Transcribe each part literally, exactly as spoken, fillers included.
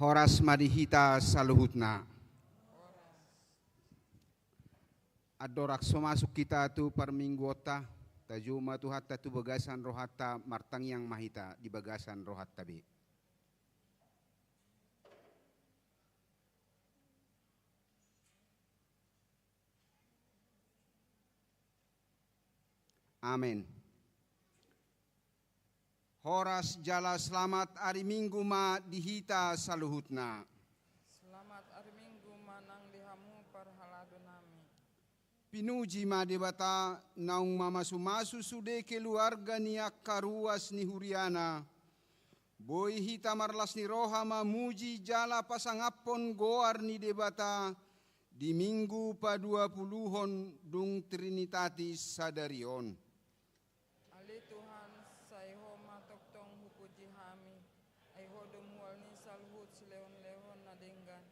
Horas ma di hita saluhutna. Andorang so masuk hita tu parmingguonta, tajou ma Tuhanta tu bagasan rohanta, martangiang ma hita di bagasan rohanta be. Amen. Horas jala selamat ari Minggu ma di hita saluhutna. Selamat ari Minggu ma nang di hamu parhalado nami. Pinuji ma Debata, naung mamasu-masu sude keluarga ni angka ruas ni huriana. Boi hita marlas ni roha mamuji jala pasangaphon goar ni Debata di Minggu paduapuluhon dung Trinitatis sadari on. Ale Tuhan, sai Ho ma tongtong hupuji hami, ai Ho do mual ni saluhut silehon-lehon na denggan.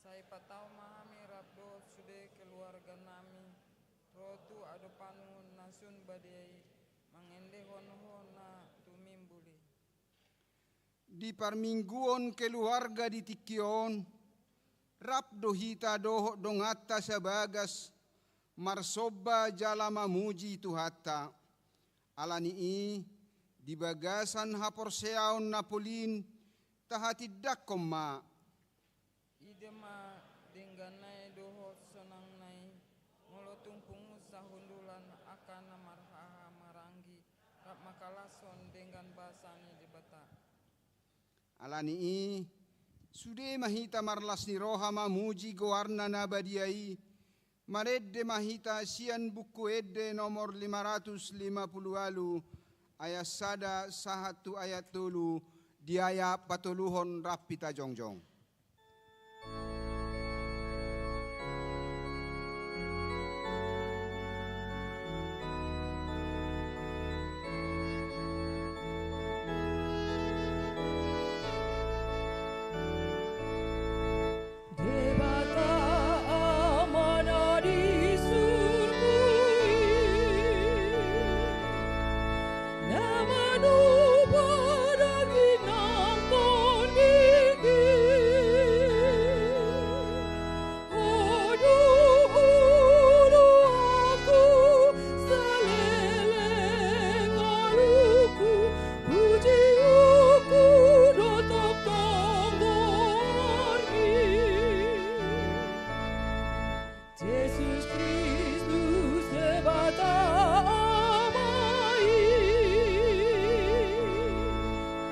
Sai patau ma hami rap dohot sude keluarga nami ro tu adopanMu na sun badia i, mangendehon Ho na tumimbul i. Di parmingguon keluarga di tingki on, rap do hita dohot donganta sabagas marsomba jala mamuji Tuhanta. Ala ni i, di bagasan haporseaon na polin, tahatindangkon ma. Ida ma dengganna i dohot sonangna i, molo tung pungu sahundulan angka na marhahamaranggi rap mangkalashon denggan basa ni Debata. Ala ni i, sude ma hita marlas ni roha mamuji goarna na badia i, marende ma hita sian Buku Ende nomor lima ratus lima puluh ualu, ayat sada sahat tu ayat tolu, di ayat patoluhon rap hita jongjong. Debata Ama na di surgo i, na manupa daging nang tondik i. Ho do oloanku, saleleng ngolungku, pujionku do tongtong goarMi. Jesus Kristus Debata Ama i,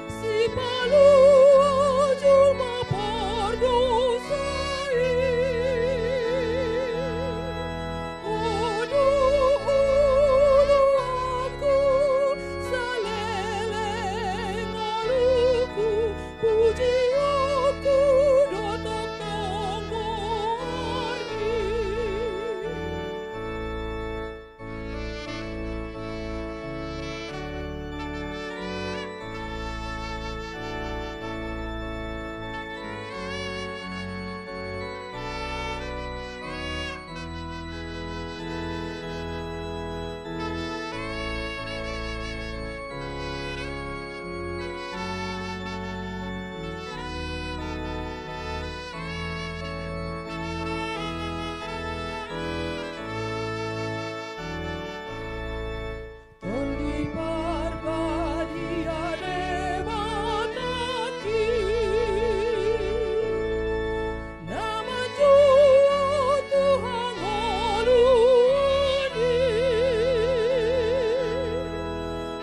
sipalua jolma pardosa i. Ho do oloanku, saleleng ngolungku, pujionku do tongtong goarMi. Tondi Parbadia Debatangki, na manjou tu hangoluan i.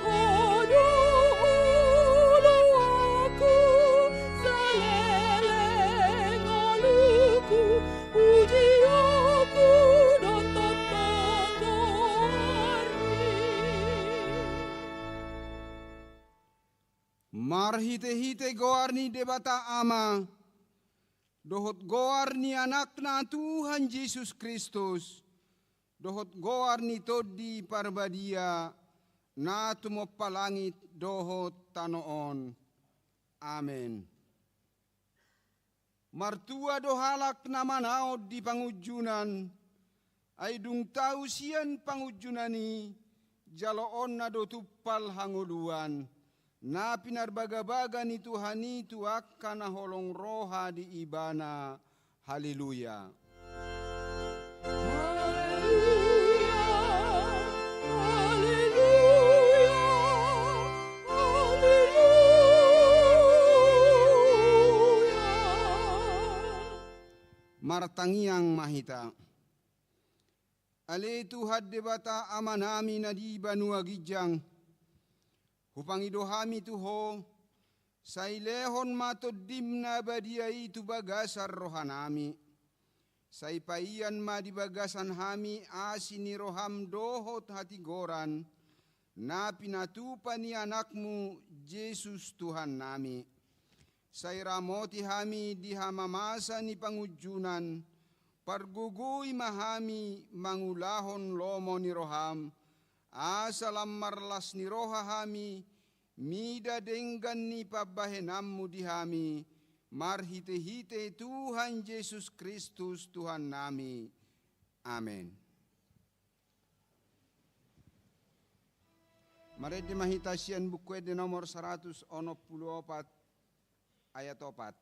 Ho do oloanku, saleleng ngolungku, pujionku do tongtong goarMi. Marhitehite goar ni Debata Ama, dohot goar ni Anakna Tuhan Jesus Kristus, dohot goar ni Tondi Parbadia, na tumompa langit dohot tano on. Amen. Martua do halak na manaon di pangunjunan, ai dung tau sian pangunjunan i, jaloonna do tumpal hangoluan, na pinarbagabaga ni Tuhan i tu angka na holong roha di Ibana. Haleluya. Haleluya, haleluya, haleluya. Martangiang ma hita. Ale Tuhan Debata Amanami na di banua ginjang, hupangido hami tu Ho, sai lehon ma Tondim na badia i tu bagasan rohanami. Sai paian ma di bagasan hami asi ni roham dohot hatigoran, na pinatupa ni Anakmu Jesus Tuhannami. Sai ramoti hami di hamamasa ni pangunjunan, pargogoi ma hami mangulahon lomo ni roham, asa lam marlas ni roha hami, mida denggan ni pambahenanmu di hami, marhitehite Tuhan Jesus Kristus Tuhannami. Amen. Marende ma hita sian Buku Ende nomor saratus onom pulu opat, ayat opat.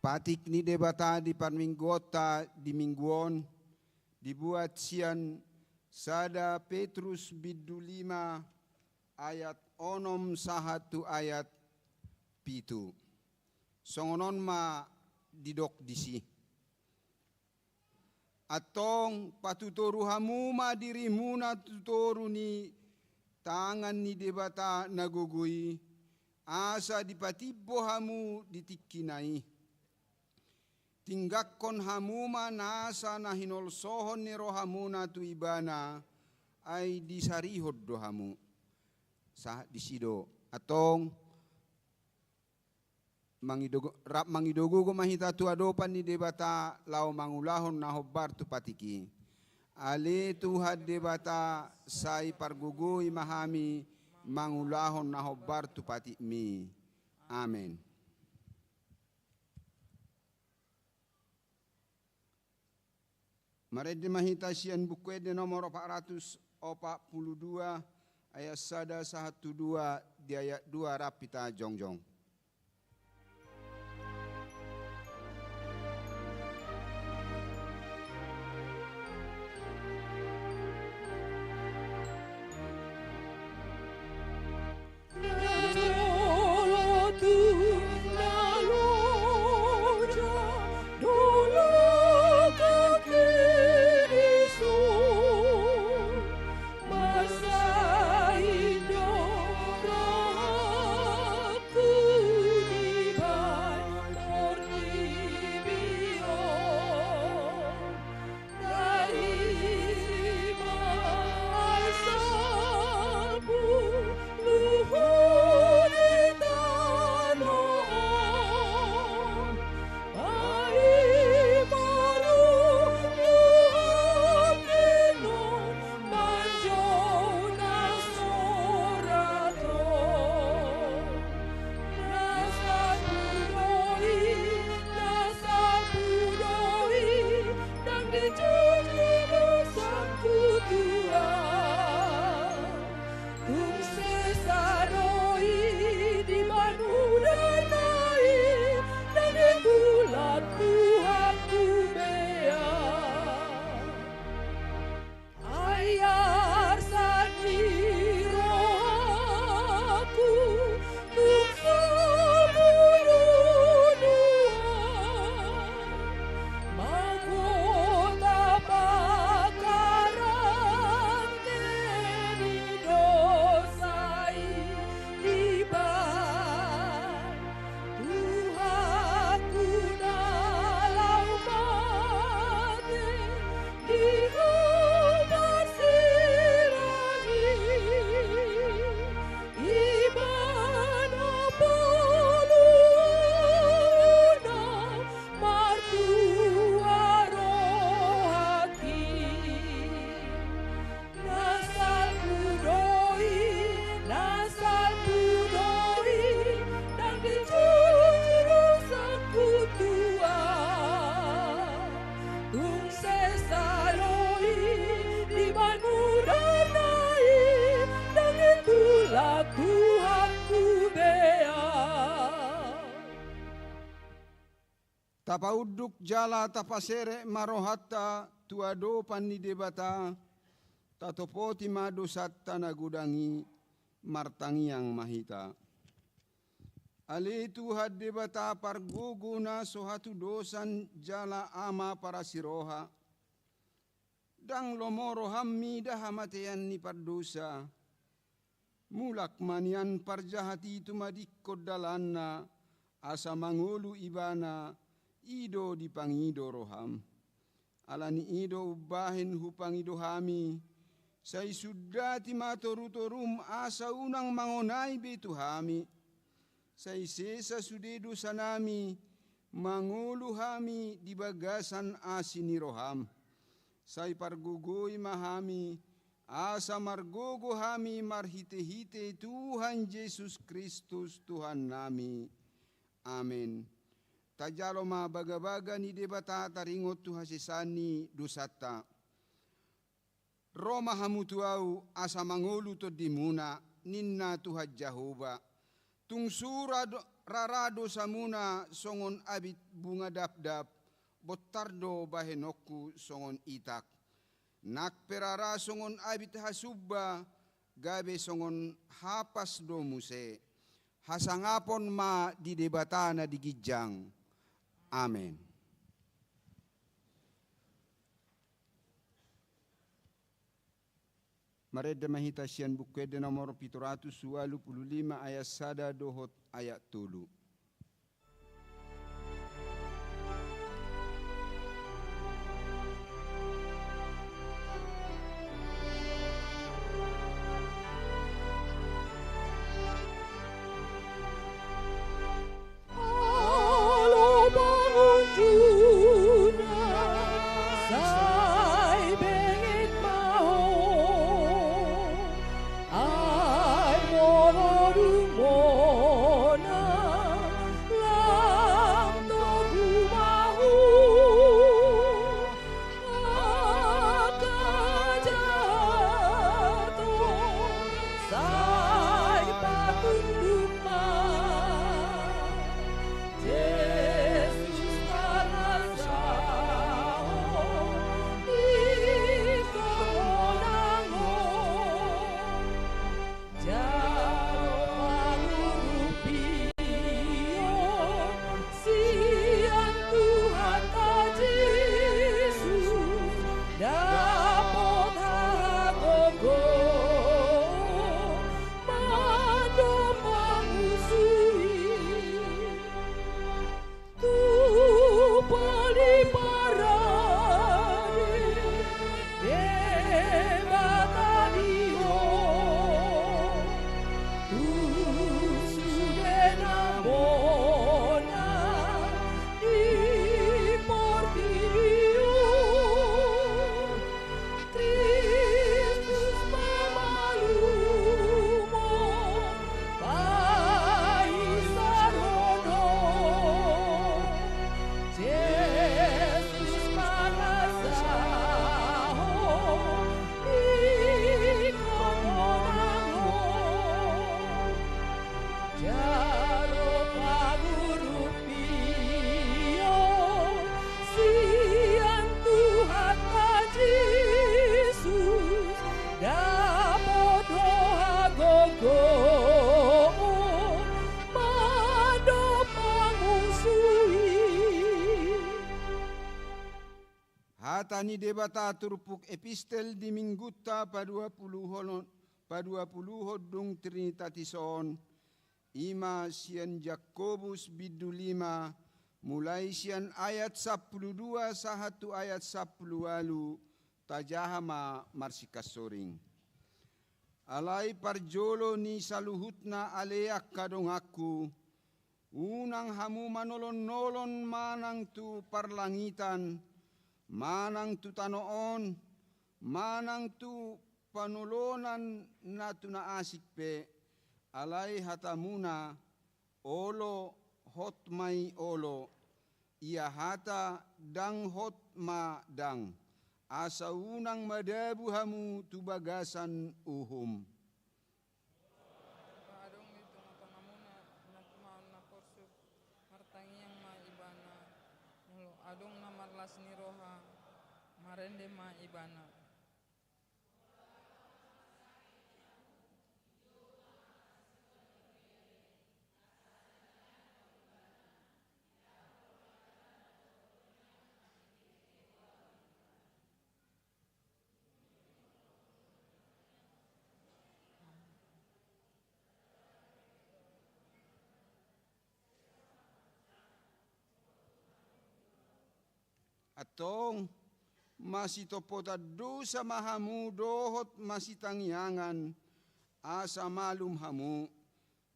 Patik ni Debata di parmingguonta di minggu on, dibuat sian sada Petrus bindu lima ayat onom sahat tu ayat pitu. Songon on ma didok disi. Antong patutoru hamu ma dirimuna tu toru ni tangan ni Debata na gogo i, asa dipatimbo hamu di tingkina i. Tinggakkon hamu ma nasa na hinolsohon ni rohamuna tu Ibana, ai disarihon do hamu. Sahat disi do. Antong mangido-, rap mangido gogo ma hita tu adopan ni Debata laho mangulahon na hombar tu patik i. Ale Tuhan Debata, sai pargogoi ma hami mangulahon na hombar tu patikmi. Amen. Marende ma hita sian Buku Ende nomor opat ratus opat pulu dua, ayat sada sahat tu dua, di ayat dua rap hita jongjong. Tuhanku be Ahu. Tapaunduk jala tapaserep ma rohanta tu adopan ni Debata, tatopoti ma dosanta na godang i, martangiang ma hita. Ale Tuhan Debata pargogo na so hatudosan jala Ama parasi roha, ndang lomo roham mida hamatean ni pardosa. Mulak ma nian parjahat i tumadingkon dalanna, asa mangolu ibana, i do dipangido roham. Ala ni i do umbahen hupangido hami, sai sundati ma torutorum asa unang mangonai be tu hami. Sai sesa sude dosanami, mangolu hami di bagasan asi ni roham. Sai pargogoi ma hami, asa margogo hami marhitehite Tuhan Jesus Kristus Tuhannami. Amen. Tajalo ma bagabaga ni Debata taringot tu hasesaan ni dosanta. Ro ma hamu tu Ahu, asa mangolu tondimuna, ninna Tuhan Jahowa. Tung sura do, rara dosamuna songon abit bunga dapdap, bontar do bahenonku songon itak. Nang pe rara songon abit hasumba, gabe songon hapas do muse. Hasangapon ma di Debata na di ginjang. Amen. Marende ma hita sian Buku Ende nomor pitu ratus ualu pulu lima, ayat sada dohot ayat tolu. Olo pangunjuna, sai benget ma ho. Ai molo dung bona, lam togu ma ho. Angka jahat on, sai patunduk ma. Jesus pangasahon, ingkon monang on. Jalo pangurupion sian Tuhanta Jesus, dapot hagogoon mandok mangusui. Tu poli parade Debata di ho, tu sude na bona di portibi on. Kristus mamalumon, paisarhonon. Jesus pangasahon, ingkon monang on. Jalo pangurupion sian Tuhanta Jesus, dapot ho hagogoon mandok mangusui. Hata ni Debata turpuk epistel di minggunta paduapuluhon, paduapuluhon dung Trinitatis on, i ma sian Jakobus bindu lima, mulai sian ayat sampulu dua sahat tu ayat sampulu ualu, tajaha ma marsingkatsoring. Alai parjolo ni saluhutna ale angka donganku, unang hamu manolonnolon manang tu parlangitan, manang tu tano on, manang tu panolonan na tu na asing pe, alai hatamuna, olo, hot ma i olo, ia hata ndang hot ma ndang, asa unang madabu hamu tu bagasan uhum. Las ni roha, marende ma ibana. Antong, masitompotan dosa ma hamu dohot masitangiangan, asa malum hamu,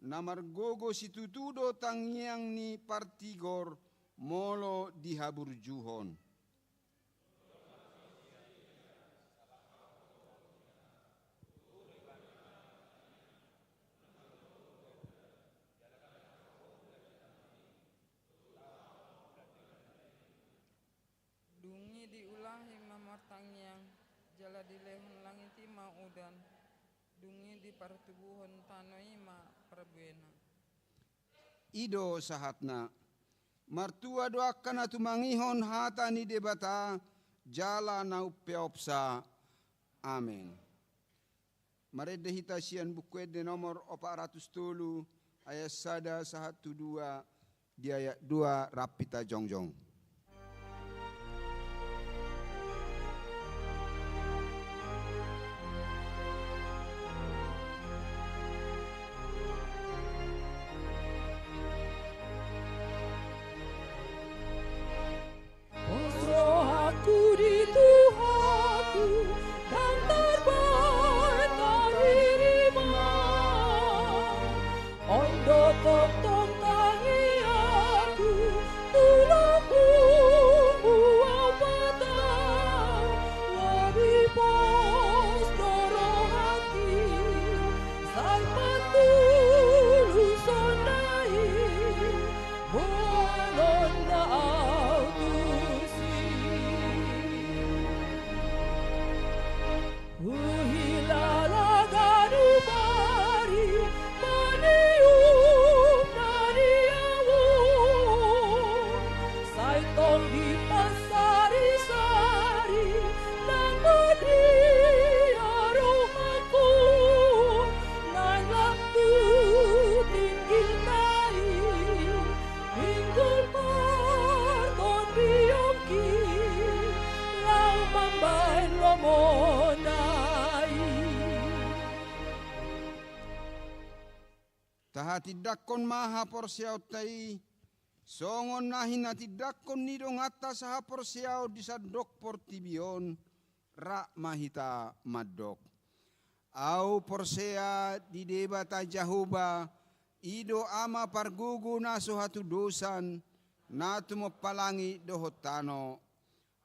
na margogo situtu do tangiang ni partigor molo dihaburjuhon. Dung i diulahi ma martangiang, jala dilehon langit i ma udan, dung i dipartubuhon tano i ma parbuena. I do sahatna. Martua do angka na tumangihon hata ni Debata, jala na umpeopsa. Amen. Marende hita sian Buku Ende nomor opat ratus tolu, ayat sada sahat tu dua, di ayat dua rap hita jongjong. Pos rohangku di Tuhanku, ndang tarbahen taririma. On do tongtong tangiangku, tulangku Amanta. Lobi pos do rohangki, sai pantuluson na i. Boanon ma au tusi. Huhilala ganup ari, maniup na di ahu. Sai tong dipasarisari, nang badia rohangku, naeng lang tu tinggil na i. Pinggol partondionki, laho mambahen lomo na i. Tahatindangkon ma haporseaonta i, songon na hinatindangkon ni donganta sahaporseaon di sandok portibi on, rap ma hita mandok. Au porsea di Debata Jahowa, i do Ama pargogo na so hatudosan, na tumompa langit dohot tano.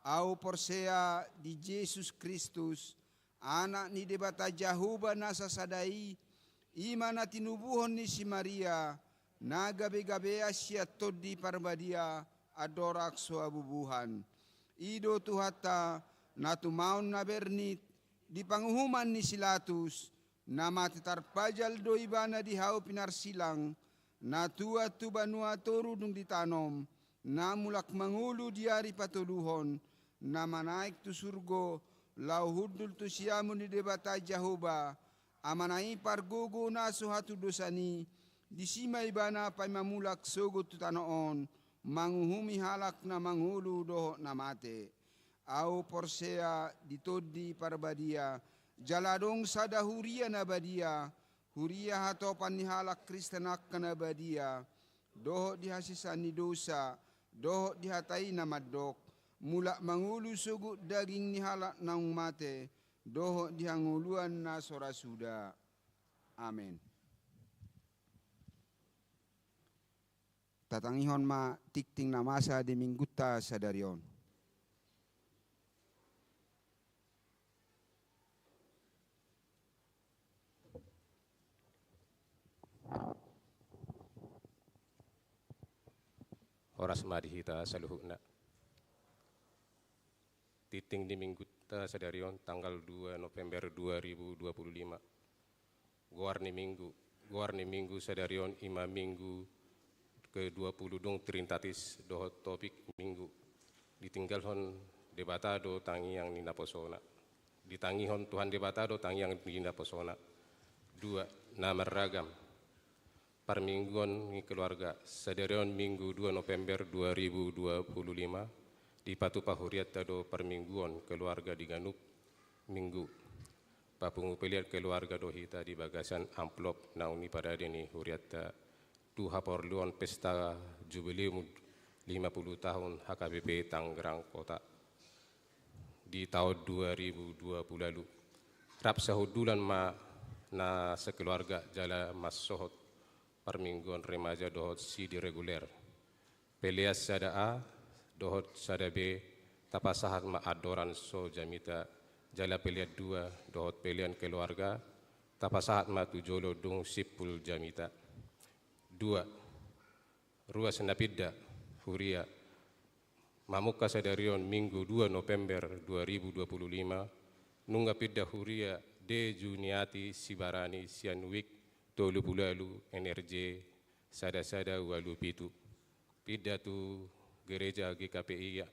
Au porsea di Jesus Kristus, Anak ni Debata Jahowa na sasada i, i ma na tinubuhon ni si Maria, na gabegabean sian Tondi Parbadia, andorang so habubuhan. I do Tuhanta, na tumaon na bernit, di panguhuman ni si Latus, na mate tarpajal do ibana di hau pinarsilang, na tuat tu banua toru dung ditanom, na mulak mangolu di ari patoluhon, na manaek tu surgo, laho hundul tu siamun ni Debata Jahowa, Amana i pargogo na so hatudosan i, disi ma ibana paima mulak sogot tu tano on, manguhumi halak na mangolu dohot na mate. Au porsea di Tondi Parbadia, jala adong sada huria na badia, huria hatopan ni halak Kristen angka na badia, dohot di hasesaan ni dosa, dohot di hata i na mandok, mulak mangolu sogot daging ni halak naung mate, dohot di hangoluan na so ra suda. Amen. Tatangihon ma tingting na masa di Minggunta sadari on. Horas ma di hita saluhutna. Tingting di Minggunta sadari on, tanggal dua November dua ribu dua puluh lima. Goar ni Minggu, goar ni Minggu sadari on i ma Minggu kedua puluh dung Trinitatis dohot topik Minggu. Ditinggalhon Debata do tangiang ni naposona. Ditangihon Tuhan Debata do tangiang ni naposona. Dua, na marragam. Parmingguon ni keluarga, sadari on Minggu dua November dua ribu dua puluh lima, dipatupa hurianta do parmingguon keluarga di ganup minggu. Papungu pelean keluarga do hita di bagasan amplop naung niparade ni hurianta tu haporluon pesta jubileum lima puluh tahun H K B P Tangerang Kota di taon dua ribu dua puluh ualu. Rap sahundulan ma na sekeluarga jala mansohot parmingguon remaja dohot sidi reguler. Pelean sada A dohot sada B tapasahat ma andoran so jamita, jala pelean dua dohot pelean keluarga tapasahat ma tu jolo dung simpul jamita. Dua, ruas na pinda huria. Mamungka sadari on Minggu dua November dua ribu dua puluh lima, nunga pinda huria De Juniati Sibarani sian wik tolu puluh ualu N R J sada sada ualu pitu. Pinda tu gereja G K P I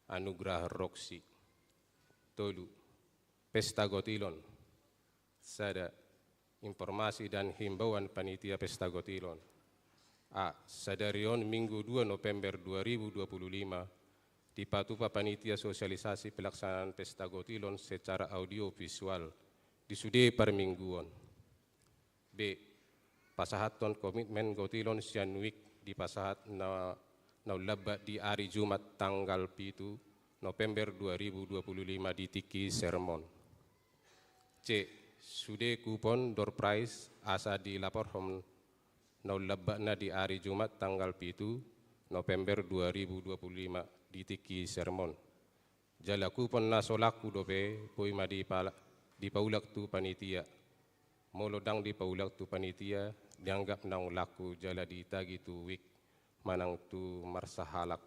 Anugerah Roksi. Tolu, pesta gotilon. Sada, informasi dan himbauan panitia pesta gotilon. A, sadari on Minggu dua November dua ribu dua puluh lima, dipatupa panitia sosialisasi pelaksanaan pesta gotilon secara audio visual di sude parmingguon. B, pasahathon komitmen gotilon sian wik dipasahat na, na umlambat di ari Jumat tanggal pitu November dua ribu dua puluh lima di tingki sermon. C, sude kupon door prize asa dilaporhon na umlambatna di ari Jumat tanggal pitu November dua ribu dua puluh lima di tingki sermon. Jala kupon na so laku dope boi ma dipala-, dipaulak tu panitia. Molo ndang dipaulak tu panitia, dianggap naung laku jala ditagi tu wik manang tu marsahalak.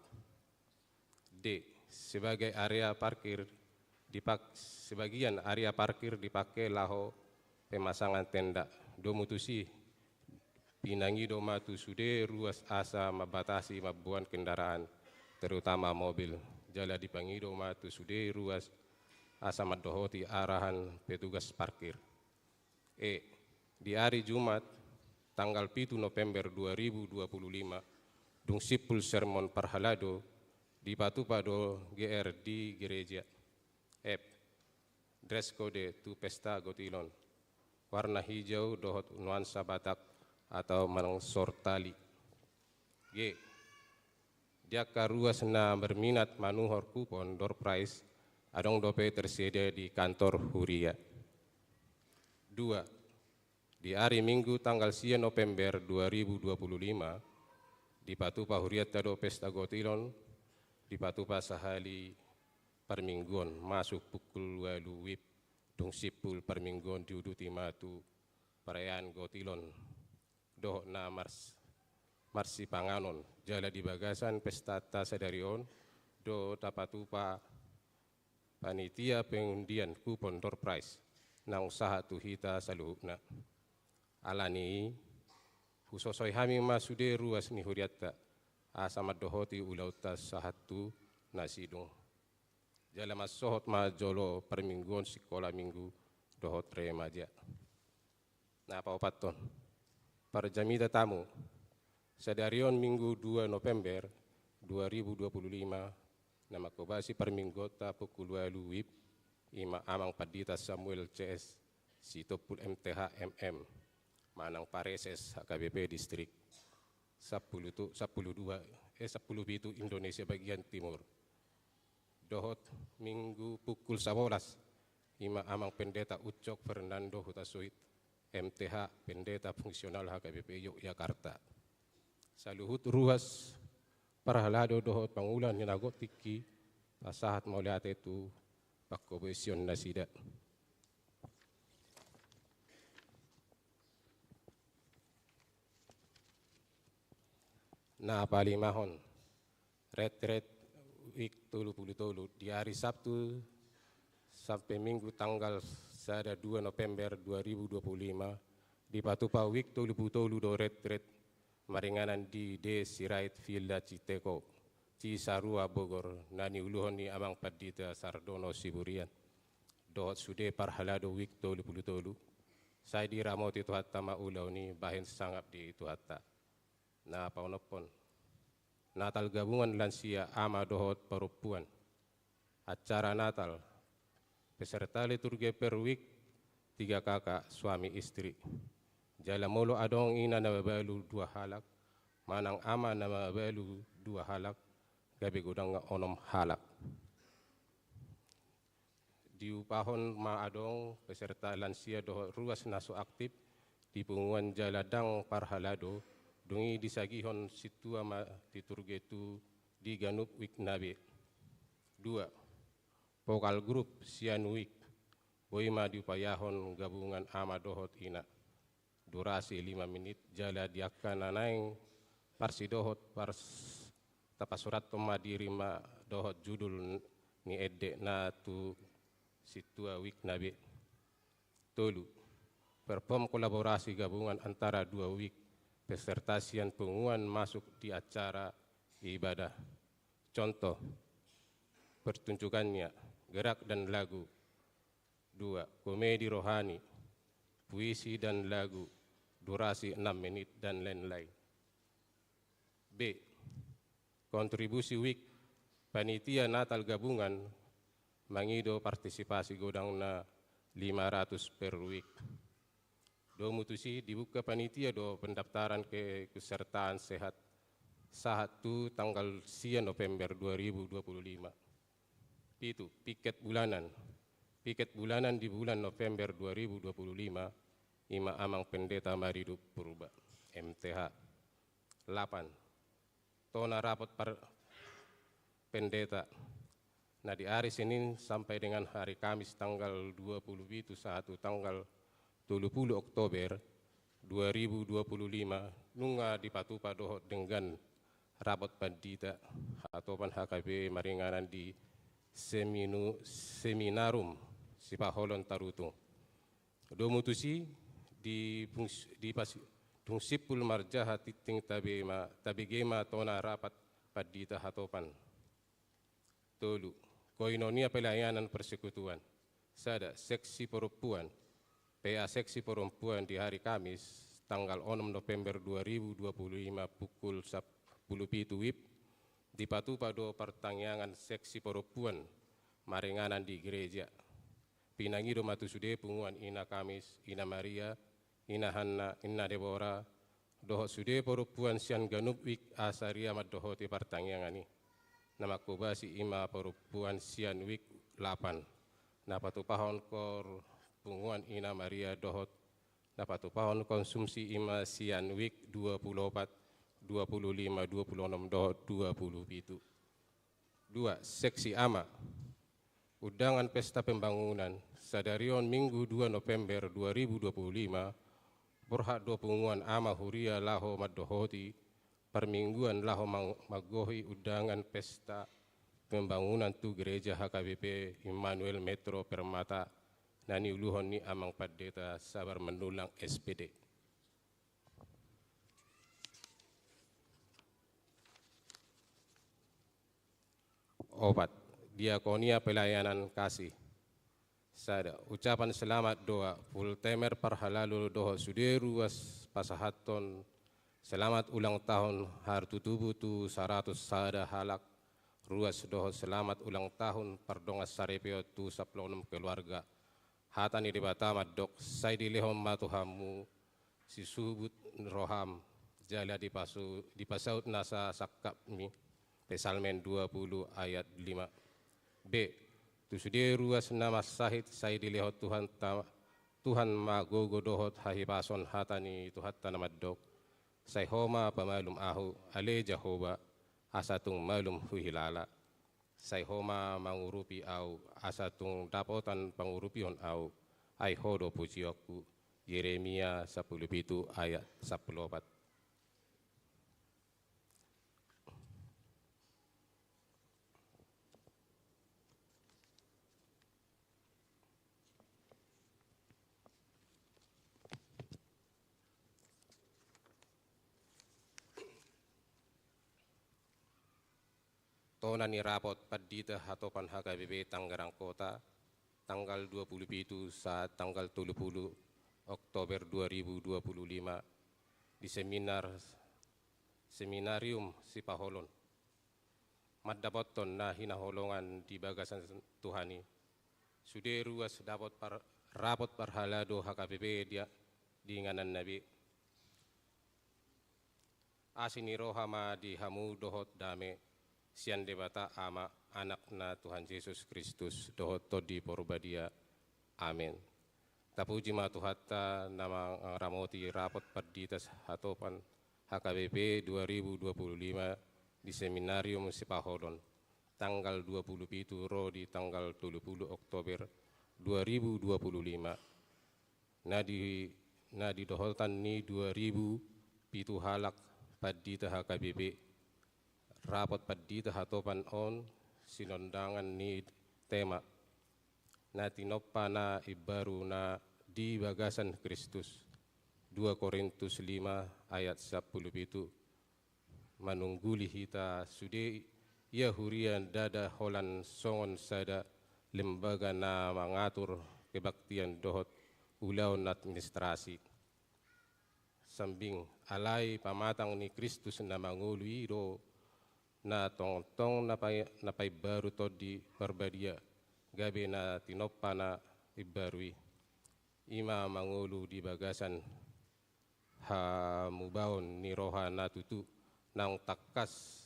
D, sebagai area parkir dipak-, sebagian area parkir dipake laho pemasangan tenda. Domu tusi, pinangido ma tu sude ruas asa mambatasi mamboan kendaraan, terutama mobil. Jala dipangido ma tu sude ruas asa mandohoti arahan petugas parkir. E, di ari Jumat tanggal pitu November dua ribu dua puluh lima, dung simpul sermon parhalado, dipatupa do G R di gereja. F, dress code tu pesta gotilon. Warna hijau dohot nuansa Batak atau manang sortali. G, di angka ruas na berminat manuhor kupon door prize adong dope tersedia di kantor huria. Dua, di ari Minggu tanggal sia November dua ribu dua puluh lima, dipatupa hurianta do pesta gotilon, dipatupa sahali parmingguon masuk pukul ualu wib, dung simpul parmingguon diuduti ma tu perayaan gotilon dohot na mars-, marsipanganon. Jala di bagasan pestanta sadari on do tapatupa panitia pengundian kupon door prize naung sahat tu hita saluhutna. Alani i, husosoi hami ma sude ruas ni hurianta asa mandohoti ulaonta sahat tu na sidung. Jala mansohot ma jolo parmingguon sikola minggu dohot remaja. Na paopathon, parjamita tamu, sadari on Minggu dua November dua ribu dua puluh lima, na manghobasi parmingguonta pukul ualu wib, i ma Amang Pandita Samuel C S Sitompul M T H M M, manang Pareses H K B P Distrik sampulu tu-, sampulu dua, eh, sampulu pitu Indonesia bagian timur. Dohot Minggu pukul sabolas, i ma Amang Pendeta Ucok Fernando Hutasoit, M T H, Pendeta Fungsional H K B P Yogyakarta. Saluhut ruas parhalado dohot pangula ni na tingki, pasahat mauliate tu panghobasion nasida. Na palimahon, retret wik tolu pulu tolu, di ari Sabtu sampe Minggu tanggal sada dua November dua ribu dua pulu lima, dipatupa wik tolu pulu tolu do retret maringanan di De Sirait Villa Citeko, Cisarua Bogor, na niuluhon ni Amang Pandita Sardono Siburian, dohot sude parhalado wik tolu pulu tolu, sai diramoti Tuhanta ma ulaon i bahen sangap di Tuhanta. Na paonomhon, Natal gabungan lansia, ama dohot parompuan. Acara Natal, peserta liturgi per wik, tiga kakak suami istri. Jala molo adong ina na mabalu dua halak, manang ama na mabalu dua halak, gabe godangna onom halak. Diupahon ma adong peserta lansia dohot ruas na so aktif di punguan jala ndang parhalado, dung i disagihon sintua ma liturgi tu di ganup wik na be. Dua, vokal grup sian wik, boi ma diupayahon gabungan ama dohot ina. Durasi lima menit, jala di angka na naeng parsidohot pars-, tapasurathon ma diri ma dohot judul ni endekna tu sintua wik na be. Tolu, perform kolaborasi gabungan antara dua wik, peserta sian punguan masuk di acara ibadah. Contoh, pertunjukannya, gerak dan lagu. Dua, komedi rohani, puisi dan lagu, durasi enam menit, dan lain-lain. B, kontribusi wik, panitia Natal gabungan mangido partisipasi godangna lima ratus per wik. Domu tusi dibuka panitia do pendaftaran keikutsertaan sehat sahat tu tanggal sia November dua ribu dua puluh lima. Pitu, piket bulanan. Piket bulanan di bulan November dua ribu dua puluh lima, ima Amang Pendeta Maridup Purba, M T H. Lapan, tona rapot par-, pendeta. Na di ari Senin sampai dengan hari Kamis tanggal dua puluh pitu sahat tu tanggal tolu pulu Oktober dua ribu dua puluh lima, nunga dipatupa dohot denggan rapot pandita hatopan H K B maringanan di seminu-, seminarum Sipaholon Tarutung. Domu tusi di fungs-, di pas-, dung simpul marjaha tingting tabe ma, tabege ma tona rapot pandita hatopan. Tolu, koinonia pelayanan persekutuan. Sada, seksi perempuan. P A seksi perempuan di hari Kamis, tanggal onom November dua ribu dua puluh lima, pukul sapulu pitu wib, dipatupa do partangiangan seksi perempuan maringanan di gereja. Pinangido ma tu sude punguan Ina Kamis, Ina Maria, Ina Hanna, Ina Debora, dohot sude perempuan sian ganup wik asa ria mandohoti partangiangan i. Na manghobasi ima perempuan sian wik lapan. Na patupahon kor punguan Ina Maria dohot na patupahon konsumsi ima sian wik dua pulu opat, dua pulu lima, dua pulu onom dohot dua pulu pitu. Dua, seksi ama. Undangan pesta pembangunan, sadari on Minggu dua November dua ribu dua puluh lima, borhat do punguan ama huria laho mandohoti parmingguan laho mang-, manggohi undangan pesta pembangunan tu gereja H K B P Immanuel Metro Permata na niuluhon ni Amang Pandeta Sabar Manulang, S P D. Opat, diakonia pelayanan kasih. Sada, ucapan selamat doa, full timer parhalado dohot sude ruas pasahathon selamat ulang tahun, hartutubu tu saratus sada halak ruas dohot selamat ulang tahun pardongan saripeon tu sampulu onom keluarga. Hata ni Debata mandok, sai dilehon ma tu hamu sisubut roham, jala dipasu-, dipasaut nasa sangkapmi. Psalmen dua pulu ayat lima. B, tu sude ruas na mansahit sai dilehon Tuhanta, Tuhan ma gogo dohot hahipason hata ni Tuhanta na mandok, sai Ho ma pamalum ahu, ale Jahowa, asa tung malum huhilala. Sai Ho ma mangurupi ahu, asa tung dapotan pangurupihon ahu, ai Ho do pujionku. Yeremia sampulu pitu ayat sampulu opat. Tona ni rapot pandita hatopan H K B P Tangerang Kota, tanggal dua puluh pitu sahat tanggal tolu puluh Oktober dua ribu dua puluh lima, di seminar, Seminarium Sipaholon. Mandapothon na hinaholongan di bagasan Tuhan i. Sude ruas dapot par-, rapot parhalado H K B P di, di ingananna be. Asi ni roha ma di hamu dohot dame, sian Debata Ama, Anakna Tuhan Jesus Kristus, dohot Tondi Porbadia. Amen. Tapuji ma Tuhanta na mangaramoti rapot pandita hatopan H K B P dua ribu dua puluh lima di Seminarium Sipaholon, tanggal dua puluh pitu ro di tanggal tolu puluh Oktober dua ribu dua puluh lima. Na di, na didohotan ni dua ribu pitu halak pandita H K B P, rapot pandita hatopan on sinondangan ni tema na tinompa na imbaru na di bagasan Kristus, dua Korintus lima ayat sampulu pitu, manungguli hita sude ia huria ndada holan songon sada lembaga na mangatur kebaktian dohot ulaon administrasi. Sambing, alai pamatang ni Kristus na mangolu i do na tongtong na pai-, na paimbaru Tondi Parbadia, gabe na tinompa na imbaru i. I ma mangolu di bagasan hamubaon ni roha na tutu, naung tangkas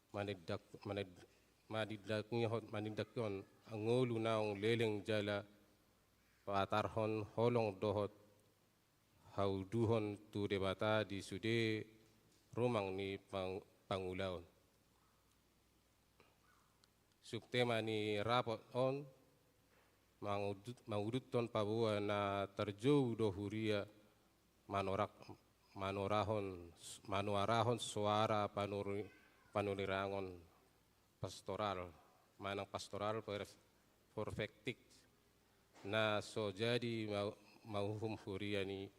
manindak-, manid-, manindakihon, manindakihon ngolu naung leleng jala patarhon holong dohot hauduhon tu Debata di sude rumang ni pang-, pangulaon. Subtema ni rapot on mangudut-, manguduthon paboa na tarjou do huria manorak-, manorahon, manuarahon soara panuri-, panurirang on pastoral, manang pastoral per-, profetik, na so jadi ma-, mauhum huria ni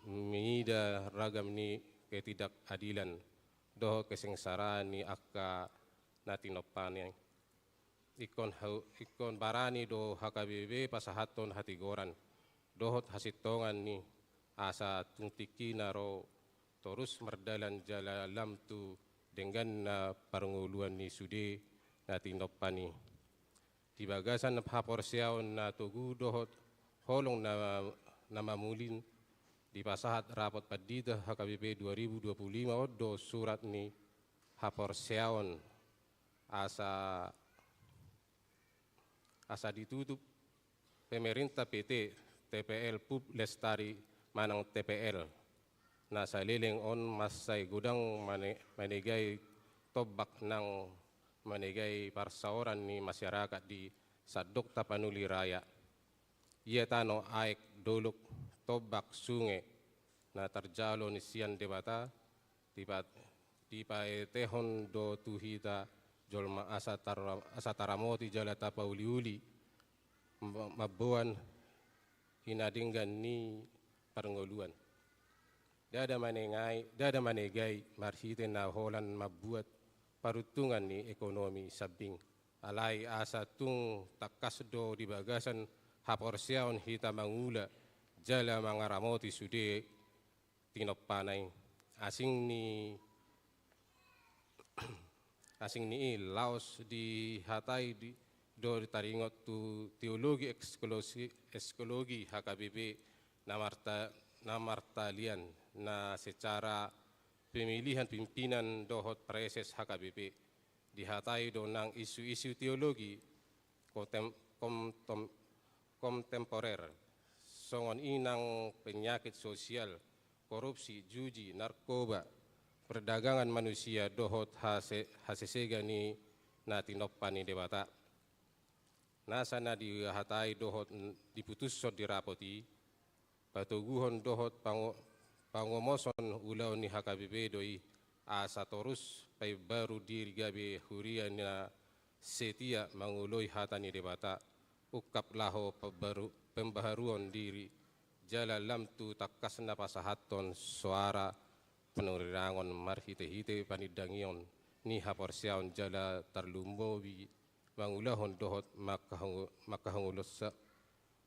mida ragam ni ketidakadilan dohot kesengsaraan ni angka na tinompana i. Ingkon hau-, ingkon barani do H K B P pasahathon hatigoran dohot hasintongan ni asa tung tingkina ro torus mardalan jala lam tu dengganna parngoluan ni sude na tinompana i. Di bagasan haporseaon na togu dohot holong na, na mamulin, dipasahat rapot pandita H K B P dua ribu dua puluh lima on do surat ni haporseaon asa, asa ditutup pemerintah P T, T P L Pub Lestari manang T P L. Na saleleng on mansai godang mane-, manegai tombak nang manegai parsaoran ni masyarakat di sandok Tapanuli Raya. Ia tano, aek, dolok, tombak, sunge, na tarjalo ni sian Debata, dipa-, dipaetehon do tu hita jolma asa tar-, asa taramoti jala tapauliuli, ma-, mamboan hinadenggan ni parngoluan. Ndada manegai, ndada manegai marhite na holan mambuat paruntungan ni ekonomi sambing. Alai asa tung tangkas do di bagasan haporseaon hita mangula jala mangaramoti sude tinompana i. Asing ni, asing ni i laos dihatai di, do taringot tu teologi eksklusi-, eksklusi H K B P na marta-, na martalian, na secara pemilihan pimpinan dohot praeses H K B P. Dihatai do nang isu-isu teologi kontem-, komtom-, kontemporer, songon i nang penyakit sosial, korupsi, juji, narkoba, perdagangan manusia dohot hase-, hasesegan ni na tinompa ni Debata. Nasa na dihatai dohot n-, diputushon di rapot i, patoguhon dohot pango-, pangomoson ulaon ni H K B P do i, asa torus paimbaru diri gabe huria na setia mangoloi hata ni Debata, ungkap laho pembaru-, pembaharuon diri, jala lam tu tangkasna pasahathon soara panurirangon marhite-hite panindangion ni haporseaon jala tarlumobi mangulahon dohot mangkahango-, mangkahangolusa-,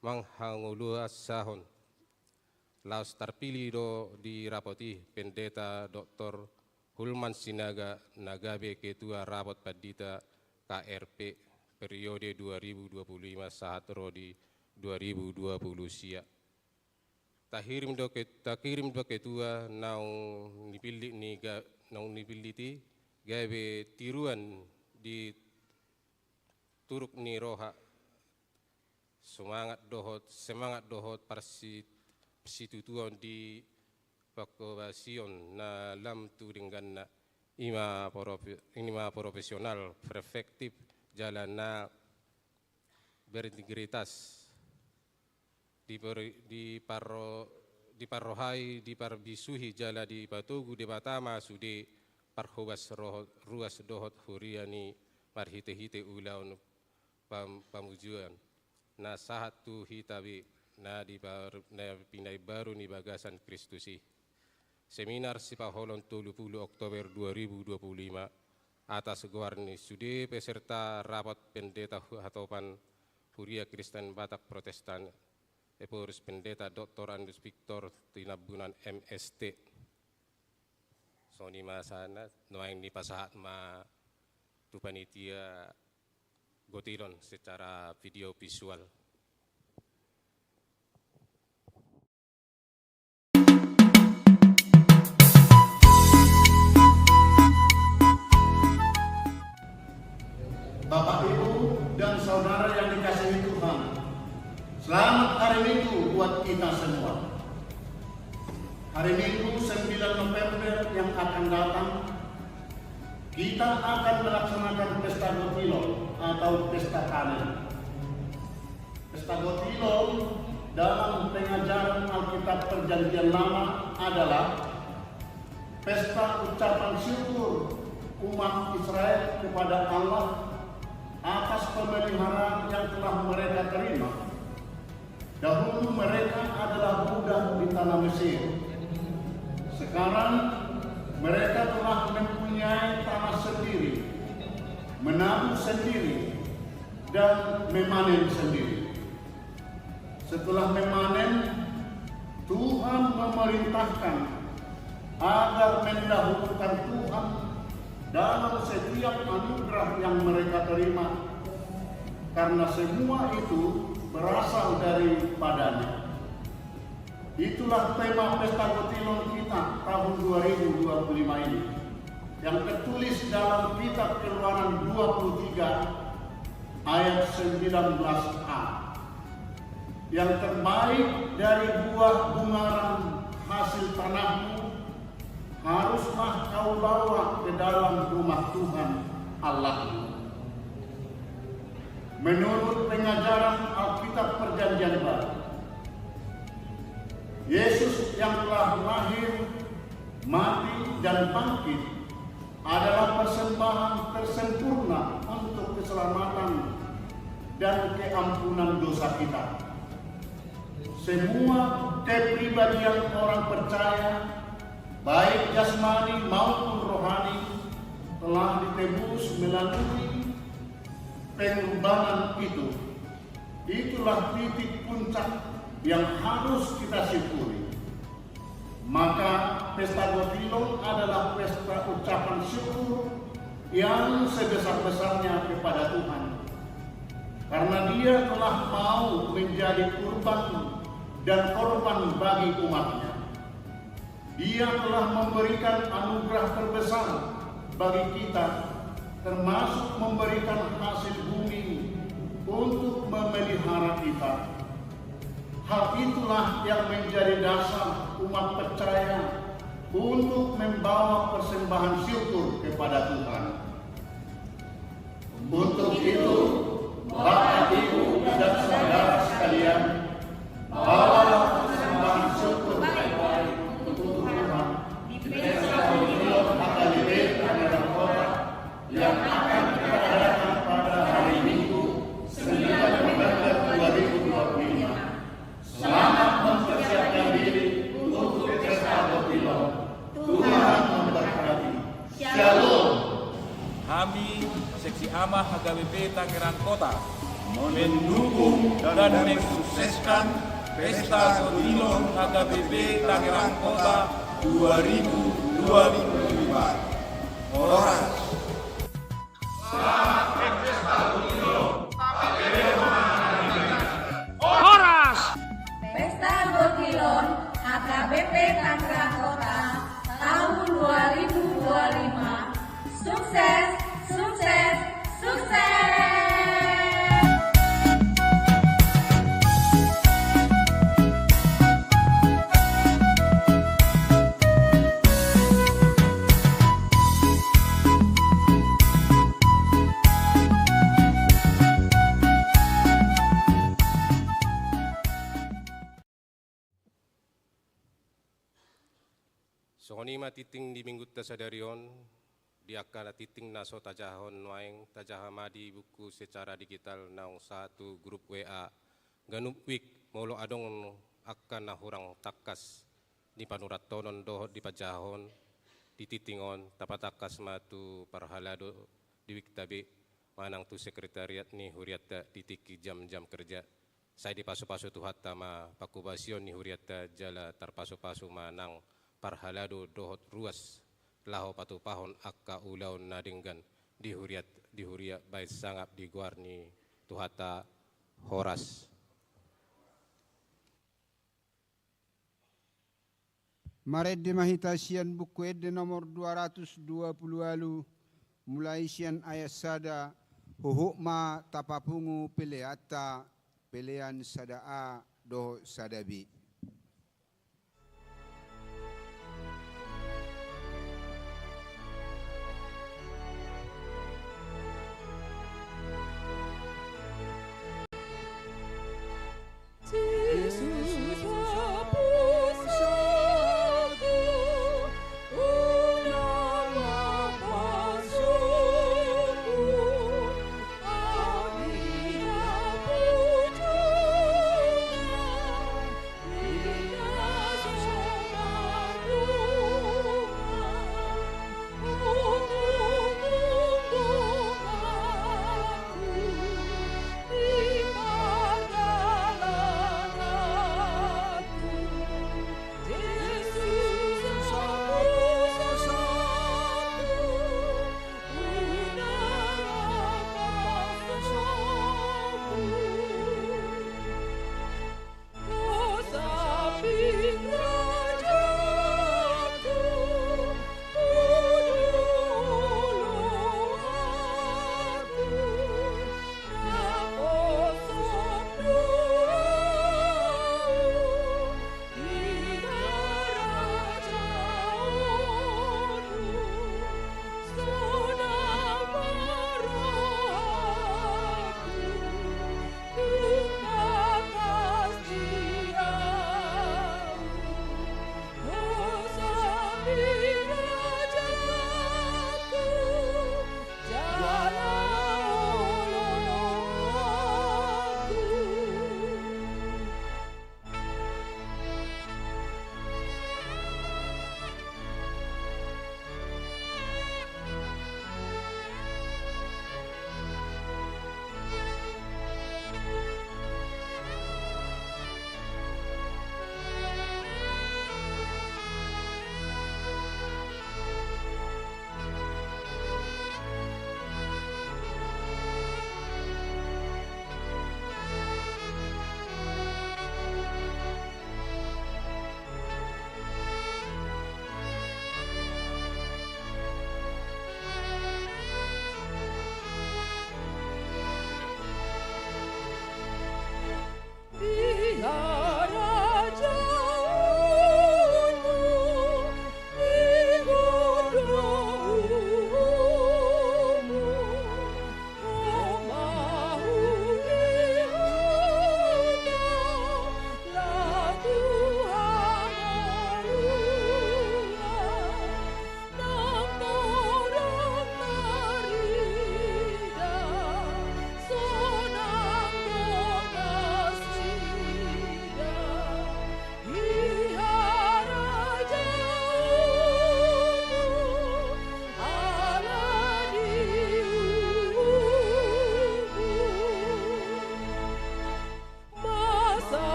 manghangoluasahon. Laos tarpilih do di rapot i Pendeta Doktor Hulman Sinaga na gabe Ketua Rapot Pandita K R P periode dua ribu dua puluh lima sahat ro di dua ribu dua puluh sia. Tahirim do ke-, takirim do ketua naung nipillit ni ga-, naung nipillit i gabe tiruan di turuk ni roha, sumangat dohot, semangat dohot parsi-, parsitutuon di panghobasion na lam tu dengganna, i ma profe-, i ma profesional, perfektif, jala na berintegritas, dipar-, diparro-, diparrohai, diparbisuhi jala dipatogu Debata ma sude parhobas roh-, ruas dohot huria ni marhitehite ulaon pam-, pamujion na sahat tu hita be na dipar-, na pinaimbaru ni bagasan Kristus i. Seminar sipaholon tolu pulu Oktober dua ribu dua puluh lima atas goar ni sude peserta rapat pendeta hu-, hatopan Huria Kristen Batak Protestan, Ephorus Pendeta Doktor Andreas Victor Tinambunan, M S T. Songon i ma sahatna, nuaeng dipasahat ma tu panitia gotilon secara video visual. Bapak, Ibu, dan saudara yang dikasihi Tuhan, selamat Hari Minggu buat kita semua. Hari Minggu sembilan November yang akan datang, kita akan melaksanakan Pesta Gotilon atau Pesta Panen. Pesta Gotilon dalam pengajaran Alkitab Perjanjian Lama adalah pesta ucapan syukur umat Israel kepada Allah atas pemeliharaan yang telah mereka terima. Dahulu mereka adalah budak di tanah Mesir. Sekarang mereka telah mempunyai tanah sendiri, menabur sendiri, dan memanen sendiri. Setelah memanen, Tuhan memerintahkan agar mendahulukan Tuhan dalam setiap anugerah yang mereka terima, karena semua itu berasal daripada-Nya. Itulah tema Pesta Gotilon kita tahun dua ribu dua puluh lima ini, yang tertulis dalam kitab Keluaran dua puluh tiga ayat sembilan belas a. Yang terbaik dari buah bungaran hasil tanahmu haruslah kau bawa ke dalam rumah Tuhan Allahmu. Menurut pengajaran Alkitab Perjanjian Baru, Yesus yang telah lahir, mati, dan bangkit adalah persembahan tersempurna untuk keselamatan dan keampunan dosa kita. Semua kepribadian orang percaya, baik jasmani maupun rohani, telah ditebus melalui pengorbanan itu. Itulah titik puncak yang harus kita syukuri. Maka Pesta Gotilon adalah pesta ucapan syukur yang sebesar-besarnya kepada Tuhan, karena Dia telah mau menjadi kurban dan korban bagi umat-Nya. Dia telah memberikan anugerah terbesar bagi kita, termasuk memberikan hasil bumi untuk memelihara kita. Hal itulah yang menjadi dasar umat percaya untuk membawa persembahan syukur kepada Tuhan. Untuk itu, Bapak, Ibu, dan saudara sekalian, bawalah persembahan syukur baik-baik untuk Tuhan di Pesta Gotilon H K J P Tangerang Kota yang akan kita adakan pada hari Minggu, sembilan November dua ribu dua puluh lima. Selamat mempersiapkan diri untuk Pesta Gotilon. Tuhan memberkati. Shalom. H K B P Tangerang Kota mendukung dan mensukseskan Pesta Godilon H K B P Tangerang Kota dua ribu dua puluh lima. Horas. Horas. Pesta Godilon H K B P Tangerang Kota tahun dua ribu dua puluh lima. Sukses, sukses, sukses! Songon i ma tingting di minggunta sadari on, di angka na tingting na so tajahahon nuaeng, tajaha ma di buku secara digital naung sahat tu grup W A. Ganup wijk molo adong angka na hurang tangkas di panurathonon dohot di panjahahon di tingting on, tapatangkas ma tu parhalado di wijk ta be manang tu sekretariat ni hurianta di tingki jam-jam kerja. Sai dipasupasu Tuhanta ma panghobasion ni hurianta jala tarpasupasu ma nang parhalado dohot ruas laho patupahon angka ulaon na denggan di huriat, di huria baen sangap di goar ni Tuhanta. Horas. Marende ma hita sian Buku Ende nomor dua ratus dua puluh ualu, mulai sian ayat sada, huhut ma tapapungu peleanta, pelean sada A dohot sada B.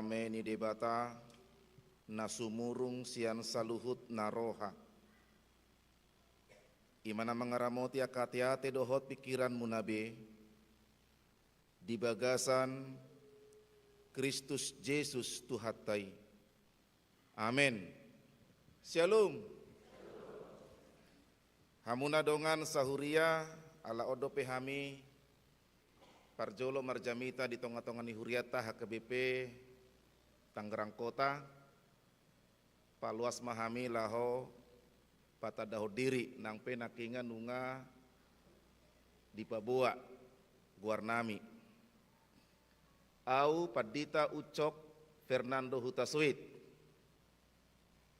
Dame ni Debata, na sumurung sian saluhut na roha, i ma na mangaramoti angka ateate dohot pingkiranmuna be, di bagasan Kristus Jesus Tuhanta i. Amen. Syalom. Hamuna dongan sahuria, ala on dope hami parjolo marjamita di tonga-tonga ni hurianta H K B P Tangerang Kota, paluas ma hami laho patandahon diri, nang pe nangkiningan nunga dipaboa goarnami. Au Pandita Ucok Fernando Hutasoit.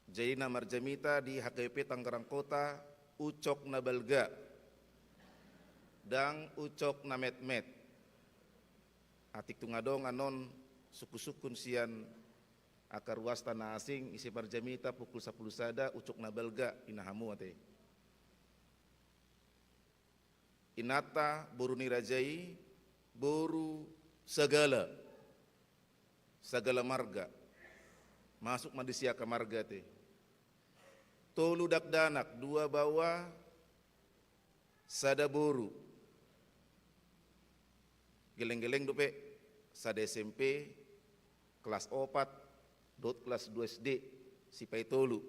Jadi na marjamita di H K B P Tangerang Kota, ucok na balga, ndang ucok na metmet. Atik tung adong annon sungkun-sungkun sian angka ruasta na asing, ise marjamita pukul sampulu sada ucok na balga, ninna hamu ate. Inanta boru ni raja i, boru Sagala. Sagala marga. Masuk ma disi angka marga ate. Tolu dakdanak, dua baoa, sada boru. Geleng-geleng dope, sada S M P, kelas opat, dohot kelas dua S D, sipaitolu.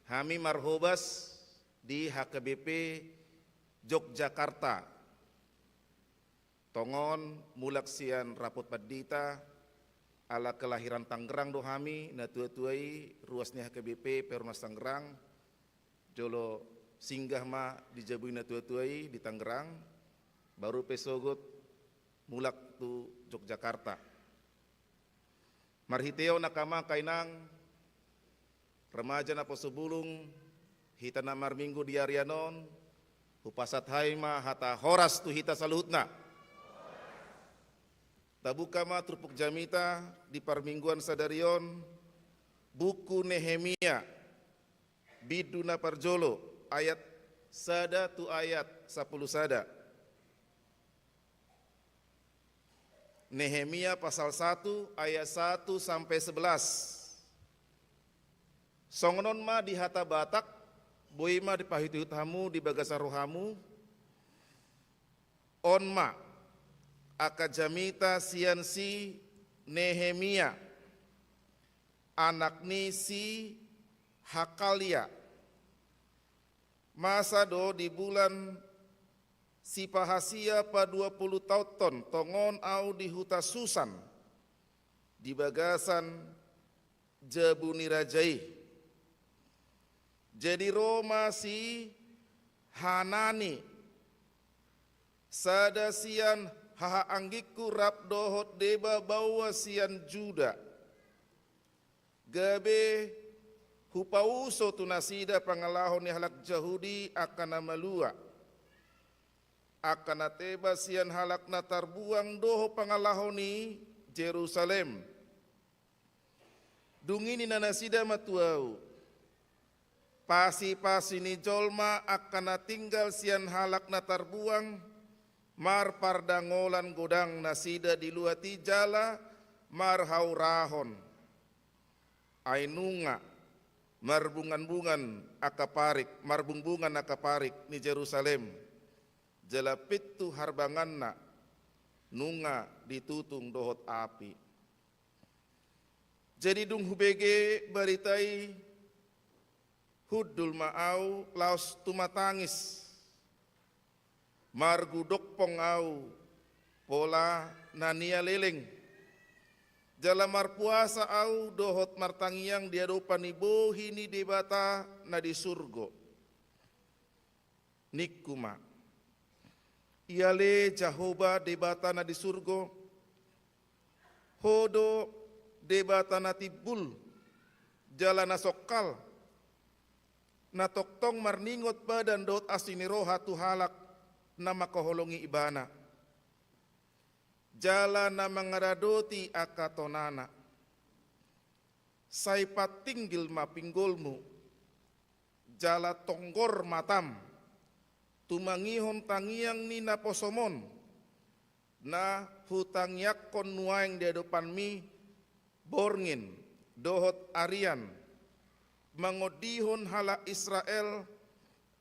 Hami marhobas di H K B P Yogyakarta. Tongon mulak sian rapot pandita, ala kelahiran Tangerang do hami, na tua-tua i ruas ni H K B P Perumnas Tangerang, jolo singgah ma di jabu ni na tua-tua i di Tangerang, baru pe sogot mulak tu Yogyakarta. Marhite on angka amang, angka inang, remaja naposobulung, hita na marminggu di ari on, hupasahat hami ma hata horas tu hita saluhutna. Tabuka ma turpuk jamita di parmingguan sadari on, buku Nehemia, bindu na parjolo, ayat sada tu ayat sampulu sada. Nehemia pasal satu ayat satu sampe sebelas. Songon on ma di hata Batak, boi ma dipaihut-ihut hamu di bagasan rohamu. On ma angka jamita sian si Nehemia, anak ni si Hakalia. Masa do di bulan sipahasia paduapulutaonhon tongon au di huta Susan, di bagasan jabu ni raja i. Jadi ro ma si Hanani, sada sian hahaanggingku, rap dohot deba baoa sian Juda, gabe hupauso tu nasida pangalaho ni halak Jahudi angka na malua, angka na teba sian halak na tarbuang dohot pangalaho ni Jerusalem. Dung i ninna nasida ma tu au: Pasi-pasi ni jolma angka na tinggal sian halak na tarbuang, marpardangolan godang nasida di luat i jala marhaurahon. Ai nunga marbungan-bungan angka parik, marbungbungan angka parik ni Jerusalem, jala pintu harbanganna nunga ditutung dohot api. Jadi dung hubege barita i, hundul ma au laos tumatangis. Margudokpong au pola na nialeleng, jala marpuasa au dohot martangiang di adopan ni bohi ni Debata na di surgo. Ningku ma: Ia ale Jahowa Debata na di surgo, Ho do Debata na timbul jala na songkal, na tongtong marningot padan dohot asi ni roha tu halak na mangkaholongi Ibana, jala na mangaradoti angka tonana. Sai patinggil ma pinggolmu, jala tonggor matam, tumangihon tangiang ni naposom on, na hutangiangkon nuaeng di adopanmi borngin dohot arian, mangondihon halak Israel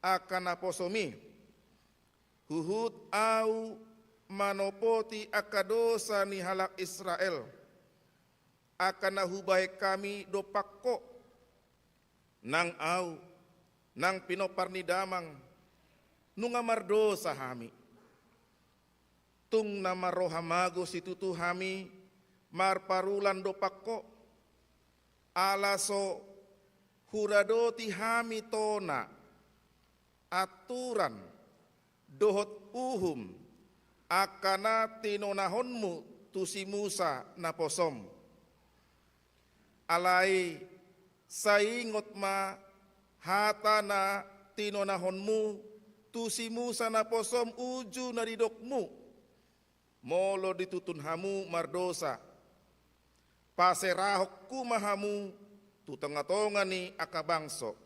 angka naposomi, huhut Ahu manopoti angka dosa ni halak Israel, angka na hubahen hami dompak Ho. Nang Ahu, nang pinompar ni Damang, nunga mardosa hami. Tung na marroha mago situtu hami marparulan dompak Ho, ala so huradoti hami tona, aturan dohot uhum angka na tinonahonmu tu si Musa naposom. Alai sai ingot ma hata na tinonahonmu tu si Musa naposom uju na didokmu. Molo ditutun hamu mardosa, paserahonku ma hamu tu tongatonga ni angka bangso.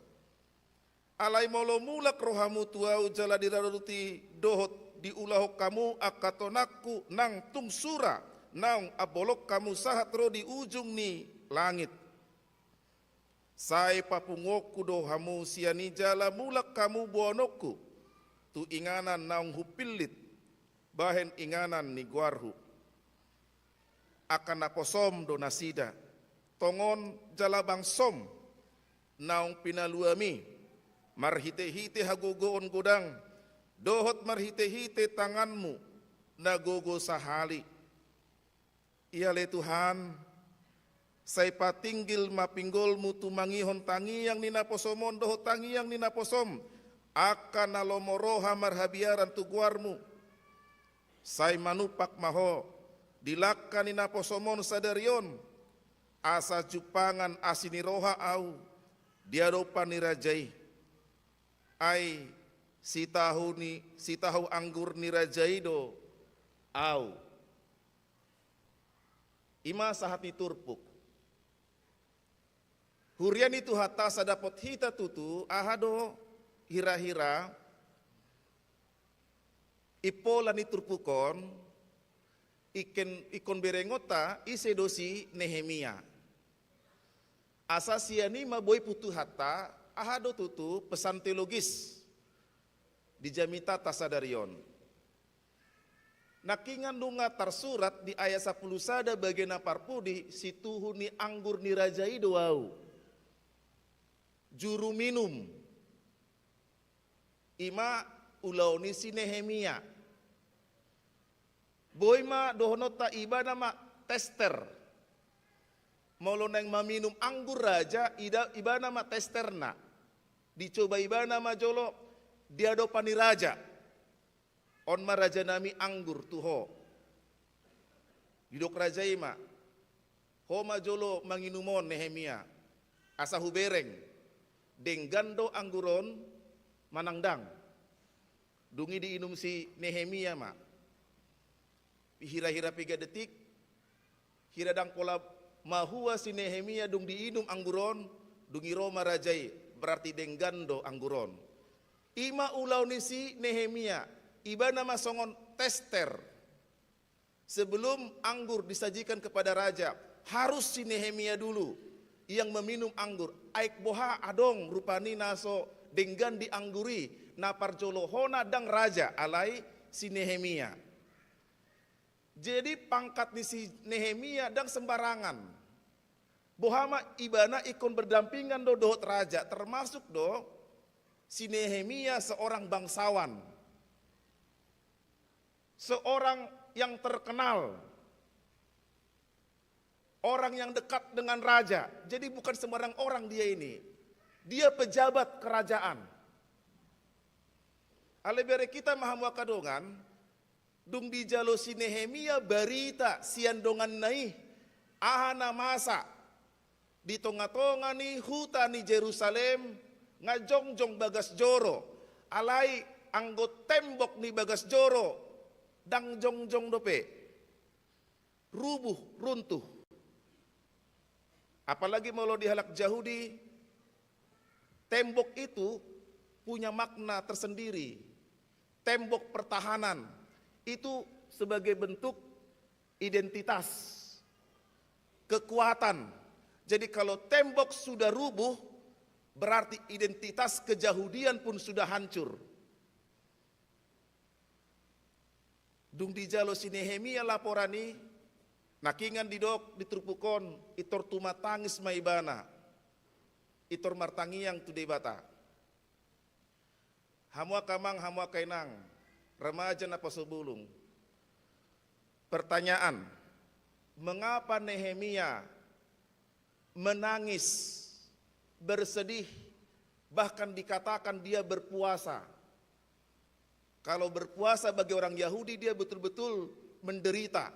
Alai molo mulak rohamu tu Ahu jala diradoti dohot diulahon hamu angka tonangku nang tung sura naung ambolon hamu sahat ro di ujung ni langit, sai papunguonku do hamu sian i jala mulak hamu boanonku tu inganan naung hupillit bahen inganan ni goarhu. Angka naposom do nasida, tongon jala bangsom, naung pinaluami marhitehite hagogoon godang dohot marhitehite tanganmu na gogo sahali. Ia ale Tuhan, sai patinggil ma pinggolmu tumangihon tangiang ni naposom on dohot tangiang ni naposom angka na lomo roha marhabiaran tu goarmu. Sai manumpak ma Ho di langka ni naposom on sadari on, asa jumpangan asi ni roha ahu di adopan ni raja i. Ai sitahu ni, sitahu anggur ni raja i do ahu. I ma sahat ni turpuk. Huria ni Tuhanta, asa dapot hita tutu aha do hira-hira impola ni turpuk on, ingkon, ingkon berengonta ise do si Nehemia. Asa sian i ma boi putuhanta aha do tutu pesan teologis di jamitanta sadari on. Nangkiningan nunga tarsurat di ayat sampulu sada bagian na parpudi, situhu ni anggur ni raja i do ahu. Juru minum. I ma ulaon ni si Nehemia. Boi ma dohononta ibana ma tester. Molo naeng maminum anggur raja, ida-, ibana ma testerna. Dicoba ibana ma jolo di adopan ni raja. On ma rajanami anggur tu ho. Didok raja i ma, ho ma jolo manginum on Nehemia, asa hubereng, denggan do anggur on manang ndang. Dung i diinum si Nehemia ma. Hira-hira piga detik, hira ndang pola mahua si Nehemia dung diinum anggur on, dung i ro ma raja i, berarti denggan do anggur on. I ma ulaon ni si Nehemia, ibana ma songon tester. Sebelum anggur disajikan kepada raja, harus si Nehemia dulu yang meminum anggur. Aek boha adong rupani na so denggan di anggur i, na parjolohona ndang raja, alai si Nehemia. Jadi pangkat ni si Nehemia ndang sembarangan. Boha ma ibana ingkon berdampingan do dohot raja, termasuk do si Nehemia seorang bangsawan, seorang yang terkenal, orang yang dekat dengan raja. Jadi bukan sembarang orang dia ini. Dia pejabat kerajaan. Ale bere hita ma hamu angka dongan, dung dijalo si Nehemia barita sian donganna i, aha na masa di tonga-tonga ni huta ni Jerusalem, nga jongjong bagas joro, alai anggo tembok ni bagas joro ndang jongjong dope. Rubuh, runtuh. Apalagi molo di halak Jahudi, tembok itu punya makna tersendiri. Tembok pertahanan itu sebagai bentuk identitas, kekuatan. Jadi, kalau tembok sudah rubuh, berarti identitas kejahudian pun sudah hancur. Dung dijalo si Nehemia laporan i, nangkiningan didok di turpuk on, intor tumatangis ma ibana, intor martangiang tu Debata. Hamu angka amang, hamu angka inang, remaja naposobulung. Pertanyaan, mengapa Nehemia menangis, bersedih, bahkan dikatakan dia berpuasa? Kalau berpuasa bagi orang Yahudi, dia betul-betul menderita.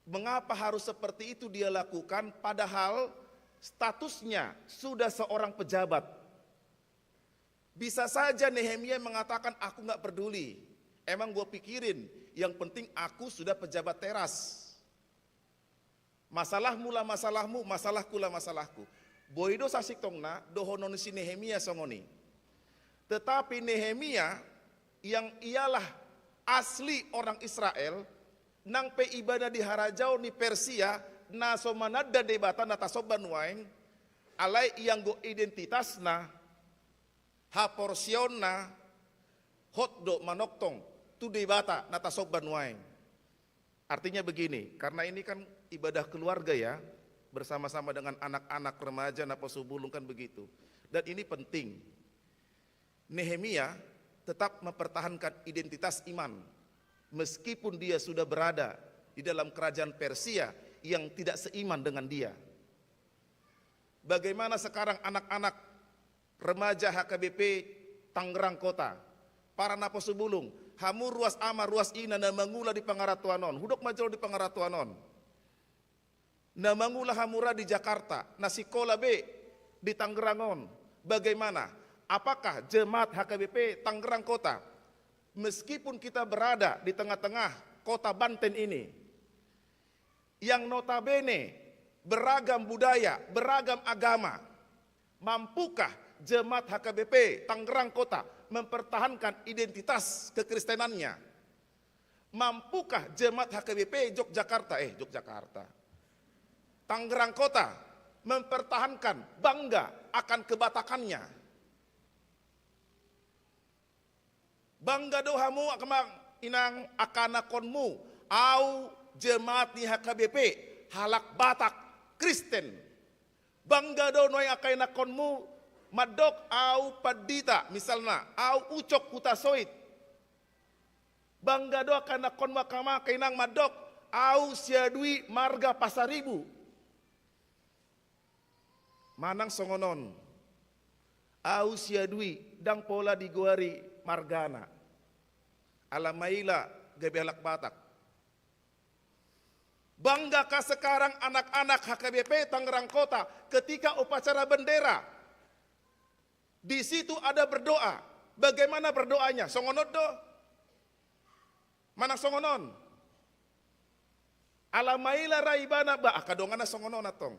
Mengapa harus seperti itu dia lakukan, padahal statusnya sudah seorang pejabat? Bisa saja Nehemia mengatakan, "Aku nggak peduli. Emang gue pikirin, yang penting aku sudah pejabat teras. Masalahmu lah masalahmu, masalahku lah masalahku." Boi do sasintongna dohonon si Nehemia songon i. Tetapi Nehemia yang ialah asli orang Israel, nang pe ibana di harajaon ni Persia, na so mananda Debata na tasomba nuaeng, alai ianggo identitasna, haporseaonna, hot do manongtong tu Debata na tasomba nuaeng. Artinya begini, karena ini kan ibadah keluarga ya, bersama-sama dengan anak-anak, remaja, naposobulung, kan begitu. Dan ini penting. Nehemia tetap mempertahankan identitas iman, meskipun dia sudah berada di dalam kerajaan Persia yang tidak seiman dengan dia. Bagaimana sekarang anak-anak, remaja H K B P Tangerang Kota, para naposobulung, hamu ruas ama, ruas ina na mangula di pangarantoan on, hudok ma jolo di pangarantoan on. Na mangula hamu ra di Jakarta, na sikola be di Tangerang on. Bagaimana? Apakah jemaat H K B P Tangerang Kota, meskipun kita berada di tengah-tengah kota Banten ini, yang notabene beragam budaya, beragam agama, mampukah jemaat H K B P Tangerang Kota mempertahankan identitas kekristenannya? Mampukah jemaat H K B P Yogyakarta, eh, Yogyakarta, Tangerang Kota mempertahankan, bangga akan kebatakannya? Bangga do hamu, angka amang inang, angka anakhonmu, au jemaat ni H K B P, halak Batak, Kristen. Bangga do nuaeng angka anakhonmu mandok, au pandita, misalna, au Ucok Hutasoit. Bangga do angka anakhonmu, angka amang, angka inang, mandok, au Siadui marga Pasaribu. Manang songon on, au Siadui, ndang pola digoari margana, ala maila gabe halak Batak. Banggakah sekarang anak-anak H K B P Tangerang Kota ketika upacara bendera, di situ ada berdoa? Bagaimana berdoanya? Songon on do? Manang songon on? Ala maila ra ibana, ba, angka donganna songon on antong.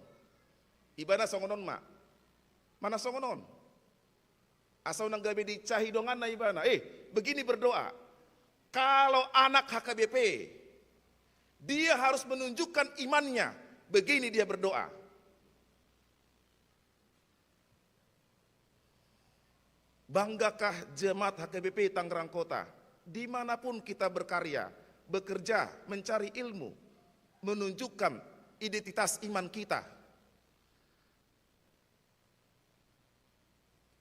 Ibana songon on ma. Manang songon on? Asa unang gabe diinsahi donganna ibana. Eh, begini berdoa. Kalau anak H K B P, dia harus menunjukkan imannya. Begini dia berdoa. Banggakah jemaat H K B P Tangerang Kota, di mana pun kita berkarya, bekerja, mencari ilmu, menunjukkan identitas iman kita?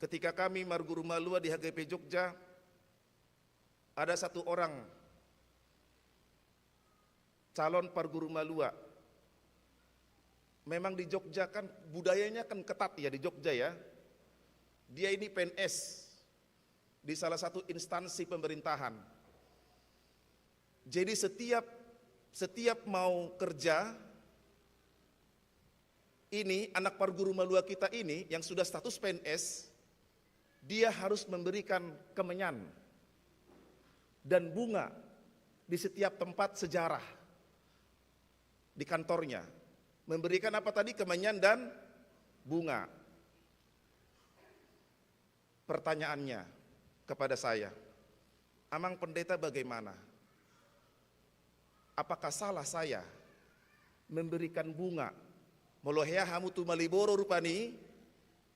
Ketika kami marguru malua di H K B P Jogja, ada satu orang calon parguru malua. Memang di Jogja kan budayanya kan ketat ya di Jogja ya. Dia ini P N S di salah satu instansi pemerintahan. Jadi setiap setiap mau kerja, ini anak parguru malua kita ini yang sudah status P N S, dia harus memberikan kemenyan dan bunga di setiap tempat sejarah di kantornya. Memberikan apa tadi? Kemenyan dan bunga. Pertanyaannya kepada saya, "Amang Pendeta, bagaimana? Apakah salah saya memberikan bunga? Molo hea hamu tu Maliboro rupani,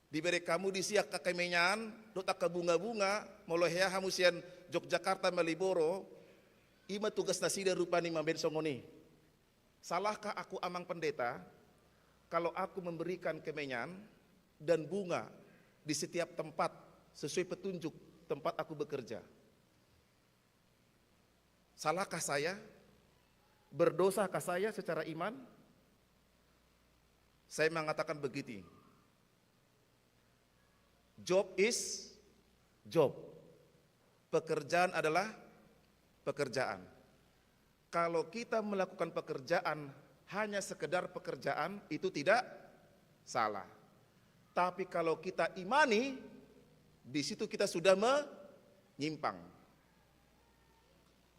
dibereng hamu disi angka kemenyan dohot angka bunga-bunga, molo hea hamu sian Yogyakarta Maliboro, i ma tugas nasida rupani mambaen songon i. Salahkah aku, Amang Pendeta, kalau aku memberikan kemenyan dan bunga di setiap tempat sesuai petunjuk tempat aku bekerja? Salahkah saya? Berdosakah saya secara iman? Saya mengatakan begini, job is job. Pekerjaan adalah pekerjaan. Kalau kita melakukan pekerjaan hanya sekedar pekerjaan, itu tidak salah. Tapi kalau kita imani, di situ kita sudah menyimpang.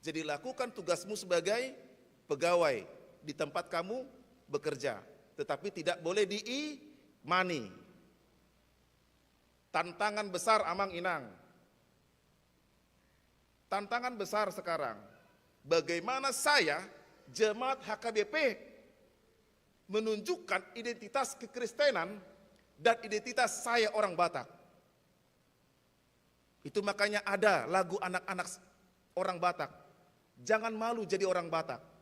Jadi, lakukan tugasmu sebagai pegawai di tempat kamu bekerja, tetapi tidak boleh diimani. Tantangan besar, Amang Inang. Tantangan besar sekarang, bagaimana saya, jemaat H K B P, menunjukkan identitas kekristenan dan identitas saya orang Batak. Itu makanya ada lagu anak-anak orang Batak. Jangan malu jadi orang Batak.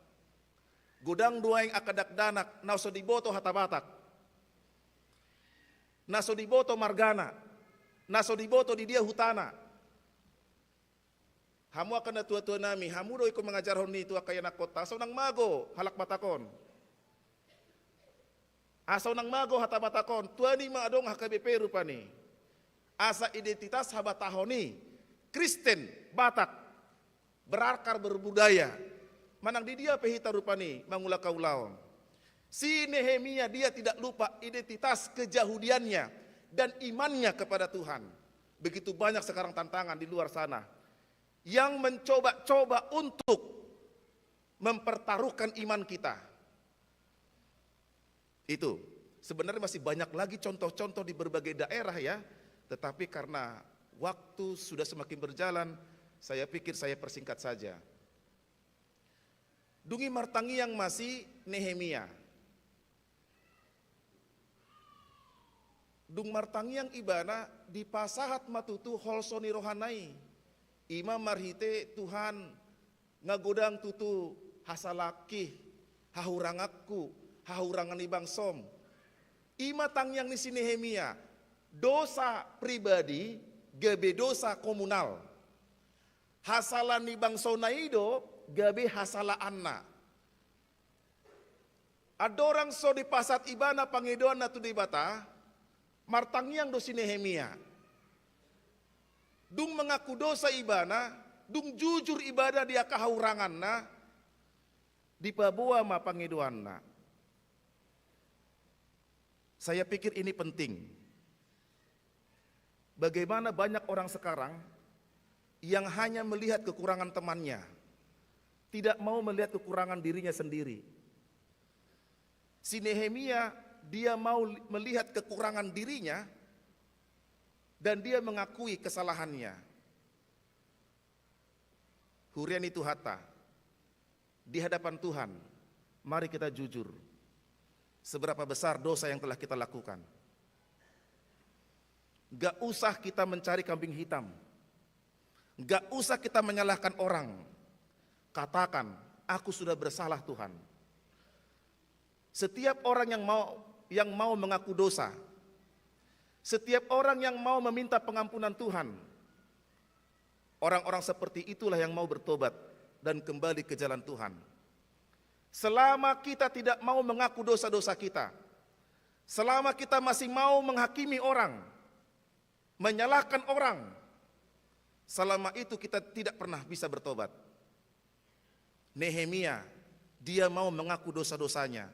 Godang do aek angka dakdanak na so diboto hata Batak, na so diboto margana, na so diboto di dia hutana. Hamu angka natua-tua nami, hamu do ingkon mangajarhon i tu angka ianakhonta, asa unang mago halak Batak on. Asa unang mago hata Batak on, tuani ma adong H K B P rupani. Asa identitas habatahon i, Kristen, Batak, berakar, berbudaya. Manang di dia pe hita rupani mangula haulaon. Si Nehemia, dia tidak lupa identitas kejahudiannya dan imannya kepada Tuhan. Begitu banyak sekarang tantangan di luar sana yang mencoba-coba untuk mempertaruhkan iman kita. Itu sebenarnya masih banyak lagi contoh-contoh di berbagai daerah, ya. Tetapi karena waktu sudah semakin berjalan, saya pikir saya persingkat saja. Dung i martangiang ma si Nehemia. Dung martangiang ibana, dipasahat ma tutu holso ni rohana i. I ma marhite, Tuhan, nga godang tutu hasalaanki, hahuranganku, hahurangan ni bangsom. I ma tangiang ni si Nehemia, dosa pribadi gabe dosa komunal. Hasala ni bangsona i do gabe hasalaanna. Andorang so dipasahat ibana pangidoanna tu Debata, martangiang do si Nehemia. Dung mangaku dosa ibana, dung jujur ibana di angka hahuranganna, dipaboa ma pangidoanna. Saya pikir ini penting. Bagaimana banyak orang sekarang yang hanya melihat kekurangan temannya, tidak mau melihat kekurangan dirinya sendiri. Si Nehemia, dia mau li-, melihat kekurangan dirinya dan dia mengakui kesalahannya. Huria ni Tuhanta, di hadapan Tuhan, mari kita jujur. Seberapa besar dosa yang telah kita lakukan? Gak usah kita mencari kambing hitam. Gak usah kita menyalahkan orang. Katakan, "Aku sudah bersalah, Tuhan." Setiap orang yang mau, yang mau mengaku dosa, setiap orang yang mau meminta pengampunan Tuhan, orang-orang seperti itulah yang mau bertobat dan kembali ke jalan Tuhan. Selama kita tidak mau mengaku dosa-dosa kita, selama kita masih mau menghakimi orang, menyalahkan orang, selama itu kita tidak pernah bisa bertobat. Nehemia, dia mau mengaku dosa-dosanya.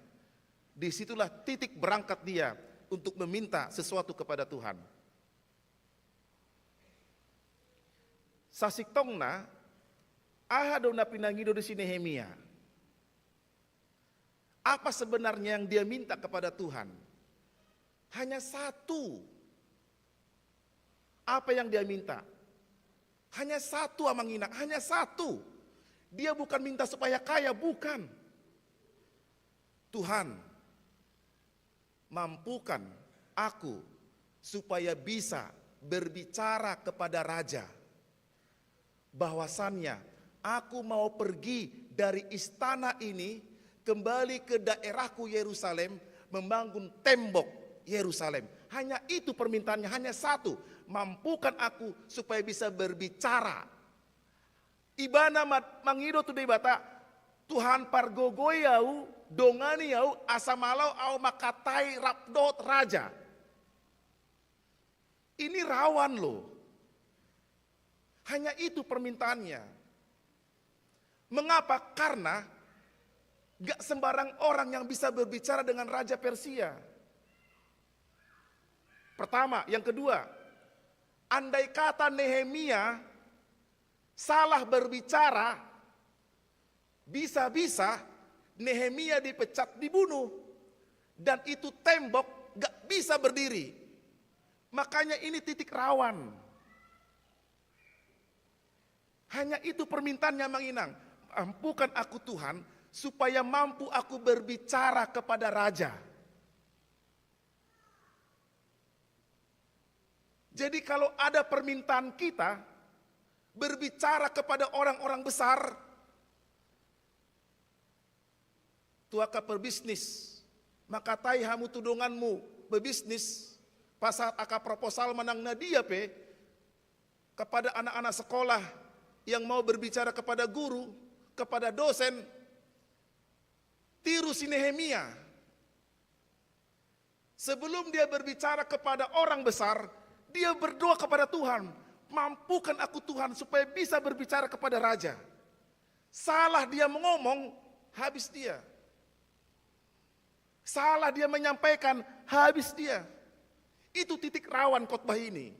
Disitulah titik berangkat dia untuk meminta sesuatu kepada Tuhan. Sasintongna, aha do na pinangido ni si Nehemia? Apa sebenarnya yang dia minta kepada Tuhan? Hanya satu. Apa yang dia minta? Hanya satu, Amang Inang, hanya satu. Dia bukan minta supaya kaya, bukan. "Tuhan, mampukan aku supaya bisa berbicara kepada raja, bahwasannya aku mau pergi dari istana ini, kembali ke daerahku Yerusalem, membangun tembok Yerusalem." Hanya itu permintaannya, hanya satu, "Mampukan aku supaya bisa berbicara." Ibana ma-, mangido tu Debata, "Tuhan, pargogoi ahu, dongani ahu, asa malo ahu mangkatai rap dohot raja." Ini rawan loh. Hanya itu permintaannya. Mengapa? Karena gak sembarang orang yang bisa berbicara dengan Raja Persia. Pertama, yang kedua, andai kata Nehemia salah berbicara, bisa-bisa Nehemia dipecat, dibunuh, dan itu tembok gak bisa berdiri. Makanya ini titik rawan. Hanya itu permintaannya, Amang Inang. "Mampukan aku, Tuhan, supaya mampu aku berbicara kepada raja." Jadi, kalau ada permintaan kita berbicara kepada orang-orang besar, tu angka pebisnis, mangkatai hamu tu donganmu bebisnis, pasahat angka proposal manang na dia pe, kepada anak-anak sekolah yang mau berbicara kepada guru, kepada dosen, tiru si Nehemia. Sebelum dia berbicara kepada orang besar, dia berdoa kepada Tuhan, "Mampukan aku, Tuhan, supaya bisa berbicara kepada raja." Salah dia mengomong, habis dia. Salah dia menyampaikan, habis dia. Itu titik rawan khotbah ini.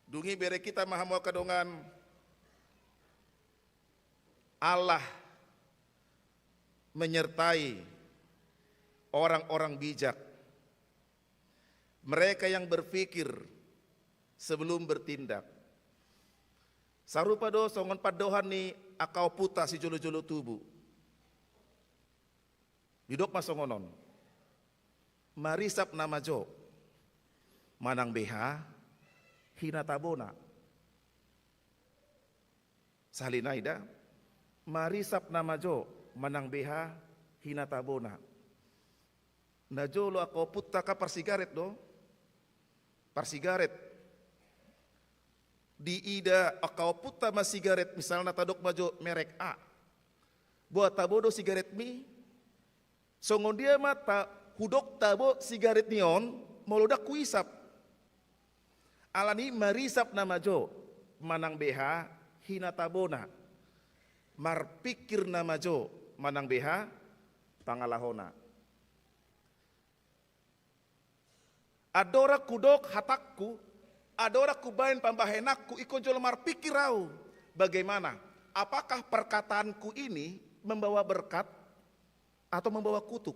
Dung i, bere hita ma hamu angka dongan, Allah menyertai orang-orang bijak, mereka yang berpikir sebelum bertindak. Sarupa do songon pandohan ni angka ompunta sijolo-jolo tubu. Didok ma songon on: "Marisap na majo manang beha hinatabona." Sahali nai da: "Marisap na majo manang beha hinatabona." Najolo angka ompunta kan parsigaret do. Parsigaret. Diida angka ompunta masigaret, misalna tadok ma jo merek A. "Boha, tabo do sigaretmi?" "Songon dia ma ta-, hudok tabo sigaret ni on, molo ndang huisap." Alani i, marisap na majo manang beha hinatabona. Marpingkir na majo manang beha pangalahona. Andorang hudok hatangku, andorang hubaen pambahenanku, ingkon jolo marpingkir ahu. Bagaimana? Apakah perkataanku ini membawa berkat atau membawa kutuk?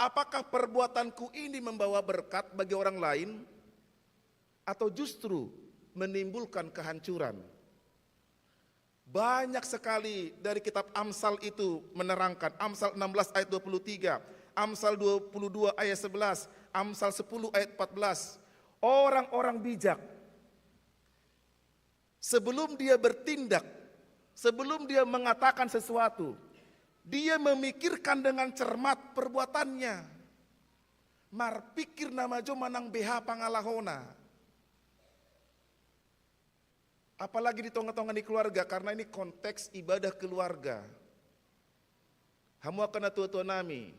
Apakah perbuatanku ini membawa berkat bagi orang lain atau justru menimbulkan kehancuran? Banyak sekali dari kitab Amsal itu menerangkan, Amsal enam belas ayat dua puluh tiga, Amsal dua puluh dua ayat sebelas, Amsal sepuluh ayat empat belas. Orang-orang bijak, sebelum dia bertindak, sebelum dia mengatakan sesuatu, dia memikirkan dengan cermat perbuatannya. Marpingkir na majo manang beha pangalahona. Apalagi di tonga-tonga ni keluarga, karena ini konteks ibadah keluarga. Hamu angka natua-tua nami,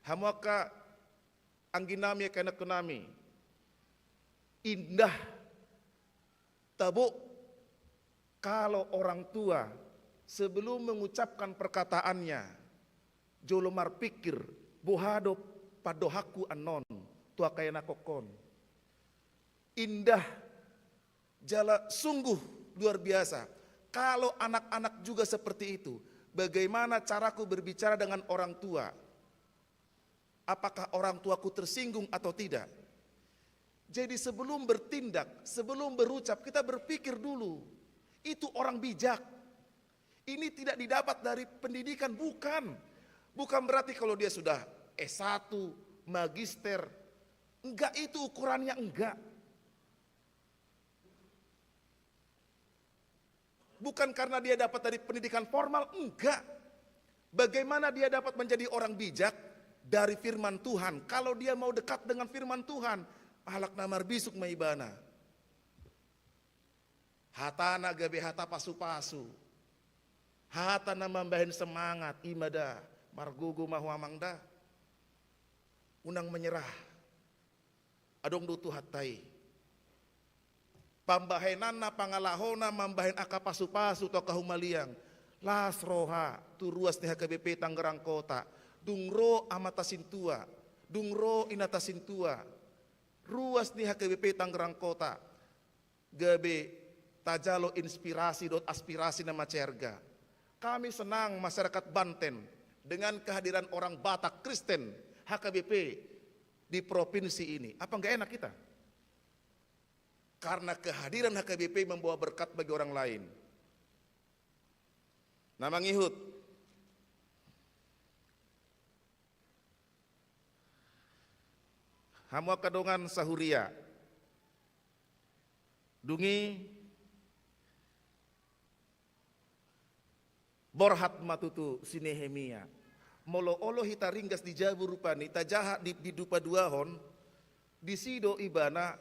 hamu angka anggi nami, angka ianakkon nami, indah tabo kalau orang tua sebelum mengucapkan perkataannya, jolo marpingkir, boha do pandohanku annon tu angka ianakkon. Indah jala sungguh luar biasa. Kalau anak-anak juga seperti itu, bagaimana caraku berbicara dengan orang tua? Apakah orang tuaku tersinggung atau tidak? Jadi sebelum bertindak, sebelum berucap, kita berpikir dulu. Itu orang bijak. Ini tidak didapat dari pendidikan, bukan. Bukan berarti kalau dia sudah S satu, magister, enggak, itu ukurannya, enggak. Bukan karena dia dapat dari pendidikan formal, enggak. Bagaimana dia dapat menjadi orang bijak? Dari firman Tuhan. Kalau dia mau dekat dengan firman Tuhan, halak na marbisuk ma ibana. Hatana gabe hata pasu-pasu. Hata na mambahen semangat, i ma da, margogo ma ho amang da. Unang menyerah. Adong do Tuhanta i. Pambahenanna, pangalahona mambahen angka pasu-pasu tu angka humaliang. Las roha tu ruas ni H K B P Tangerang Kota. Dung ro amanta sintua, dung ro inanta sintua, ruas ni H K B P Tangerang Kota, gabe tajalo inspirasi dohot aspirasi na mansai arga. Kami senang, masyarakat Banten, dengan kehadiran orang Batak Kristen H K B P di provinsi ini. Apa nggak enak kita? Karena kehadiran H K B P membawa berkat bagi orang lain. Na mangihut, hamu angka dongan sahuria, dung i borhat ma tutu si Nehemia. Molo olo hita ringgas di jabu rupani, tajaha di, di dupa duahon, disi do ibana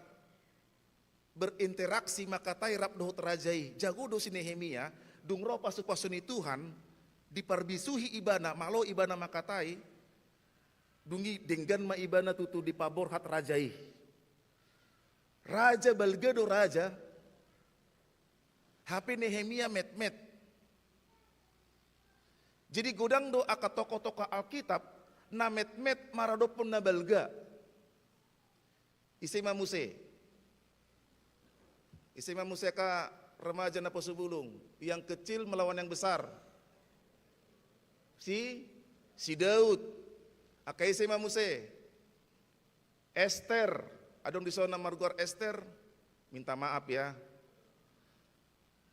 berinteraksi mangkatai rap dohot raja i. Jago do si Nehemia, dung ro pasu-pasu ni Tuhan, diparbisuhi ibana, malo ibana mangkatai, dung i denggan ma ibana tutu dipaborhat raja i. Raja balga do raja, hape Nehemia metmet. Jadi godang do angka tokoh-tokoh Alkitab na metmet maradophon na balga. Ise ma muse? Ise ma muse angka remaja na poso bulung? Yang kecil melawan yang besar. Si, si Daud. Angka ise ma muse? Ester. Adong dison na margoar Ester? Minta maaf ya.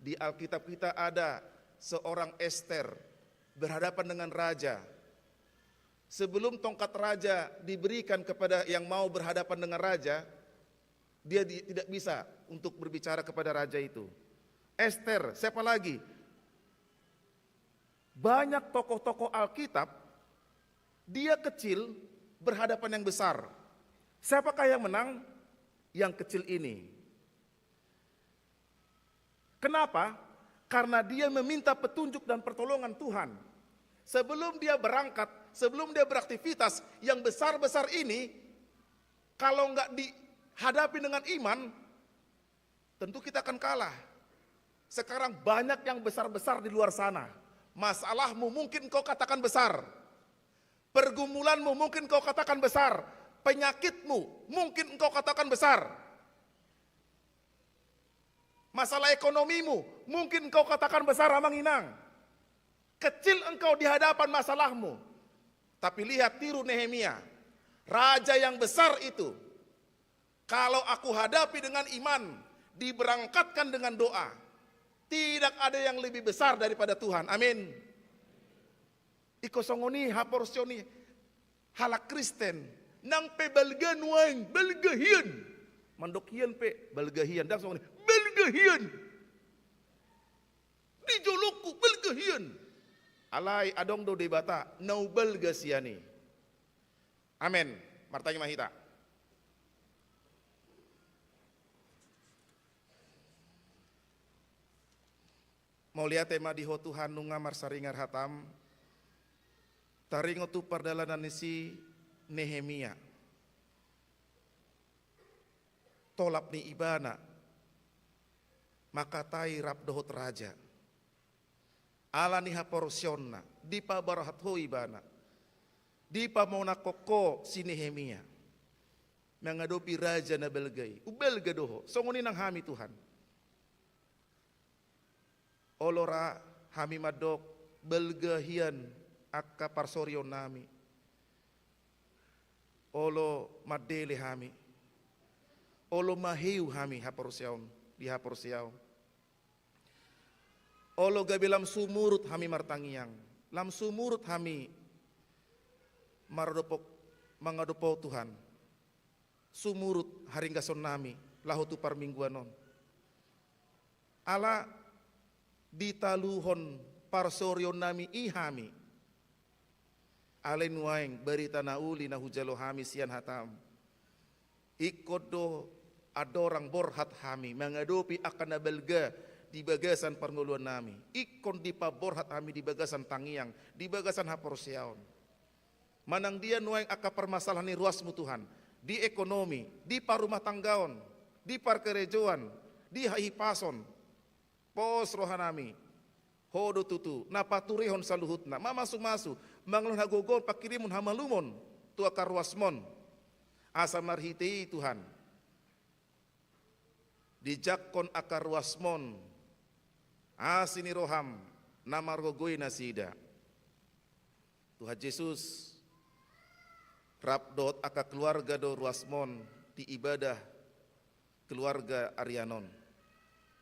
Di Alkitab kita ada seorang Ester berhadapan dengan raja. Sebelum tongkat raja diberikan kepada yang mau berhadapan dengan raja, dia di-, tidak bisa untuk berbicara kepada raja itu. Ester, siapa lagi? Banyak tokoh-tokoh Alkitab, dia kecil berhadapan yang besar. Siapakah yang menang? Yang kecil ini. Kenapa? Karena dia meminta petunjuk dan pertolongan Tuhan. Sebelum dia berangkat, sebelum dia beraktivitas, yang besar-besar ini, kalau nggak dihadapi dengan iman, tentu kita akan kalah. Sekarang banyak yang besar-besar di luar sana. Masalahmu mungkin kau katakan besar. Pergumulanmu mungkin kau katakan besar. Penyakitmu mungkin engkau katakan besar. Masalah ekonomimu mungkin engkau katakan besar, amang inang. Kecil engkau di hadapan masalahmu. Tapi lihat, tiru Nehemia. Raja yang besar itu, kalau aku hadapi dengan iman, diberangkatkan dengan doa, tidak ada yang lebih besar daripada Tuhan. Amin. Ingkon songon i haporseaon ni halak Kristen. Nang pe balga nuaeng, balga hian. Mandok hian pe, balga hian. Ndang songon i, balga hian. Di jolongku, balga hian. Alai adong do Debata na umbalga sian i. Amen. Martangiang ma hita. Mauliate ma di Ho Tuhan, nunga marsaringar hatam. Taringot tu pardalanan ni si Nehemia. Tolap ni ibana mangkatai rap dohot raja. Ala ni haporseaonna, dipaborhat Ho ibana. Dipamonangkon Ho si Nehemia mangadopi raja na balga i. Umbalga do ho. Songon i nang hami, Tuhan. Olo ra hami mandok balga hian angka parsorionnami. Olo mandele hami. Olo maheu hami haporseaon, di haporseaon. Olo gabe lam sumurut hami martangiang, lam sumurut hami mardopok mangadop Ho Tuhan. Sumurut haringgasonnami laho tu parmingguan on. Ala ditaluhon parsorionnami i hami. Alai nuaeng barita na uli na hujalo hami sian hataM. Ingkon do andorang borhat hami mangadopi angka na balga di bagasan parngoluannami. Ingkon dipaborhat hami di bagasan tangiang, di bagasan haporseaon. Manang dia nuaeng angka parmasalahan ni ruasMu Tuhan, di ekonomi, di parrumahtanggaon, di parkarejoan, di hahipason. Pos rohanami, Ho do tutu na paturehon saluhutna, mamasumasu, mangalehon hagogoon, pangkirimon hamalumon tu angka ruasmon. Asa marhite i Tuhan, dijangkon angka ruasmon asi ni rohaM na margogoi nasida. Tuhan Jesus, rap dohot angka keluarga do ruasmon di ibadah keluarga arian on.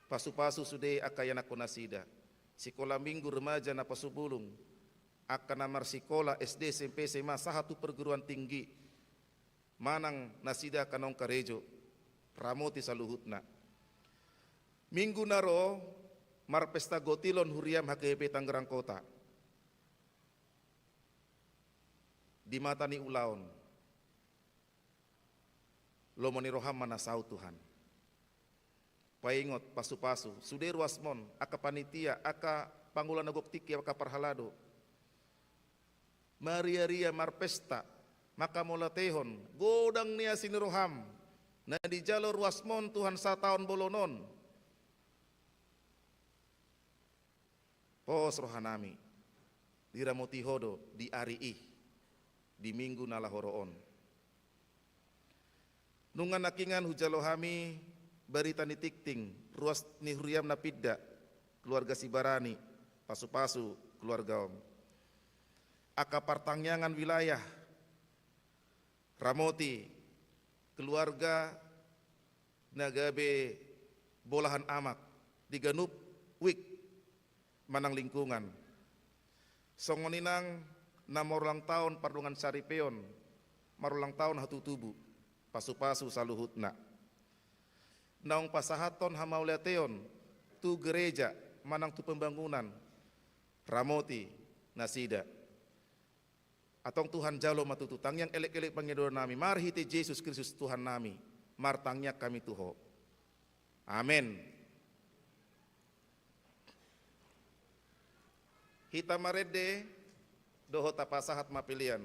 Pasupasu sude angka ianakkon nasida, sikola minggu remaja na pasubulung, angka na marsikola S D, S M P, S M A sahat tu perguruan tinggi, manang nasida angka naung karejo, ramoti saluhutna. Minggu na ro marpesta gotilon huriaM H K B P Tangerang Kota. Di mata ni ulaon, lomo ni rohaM ma na saut Tuhan. Paingot, pasupasu sude ruasmon, angka panitia, angka pangula na gok tingki, angka parhalado. Mariaria marpesta, mangkamauliatehon godang ni asi ni rohaM na dijalo ruasmon Tuhan sataon bolon on. Pos rohanami, diramoti Ho do di ari i, di minggu na laho ro on. Nunga nangkiningan hujalo hami barita ni tingting, ruas ni huriaM na pinda, keluarga Sibarani, pasupasu keluargaM. Angka partangiangan wilayah, ramoti keluarga na gabe bolahan amak di ganup wijk manang lingkungan. Songon i nang na marulang taon pardongansaripeon, marulang taon hatutubu, pasupasu saluhutna. Naung pasahathon hamauliateon tu gereja manang tu pembangunan, ramoti nasida. Antong Tuhan, jalo ma tutu tangiang elek-elek pangidoannami marhite Jesus Kristus Tuhannami, martangiang hami tu Ho. Amen. Hita marende dohot tapasahat ma pelean.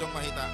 Jong ma hita.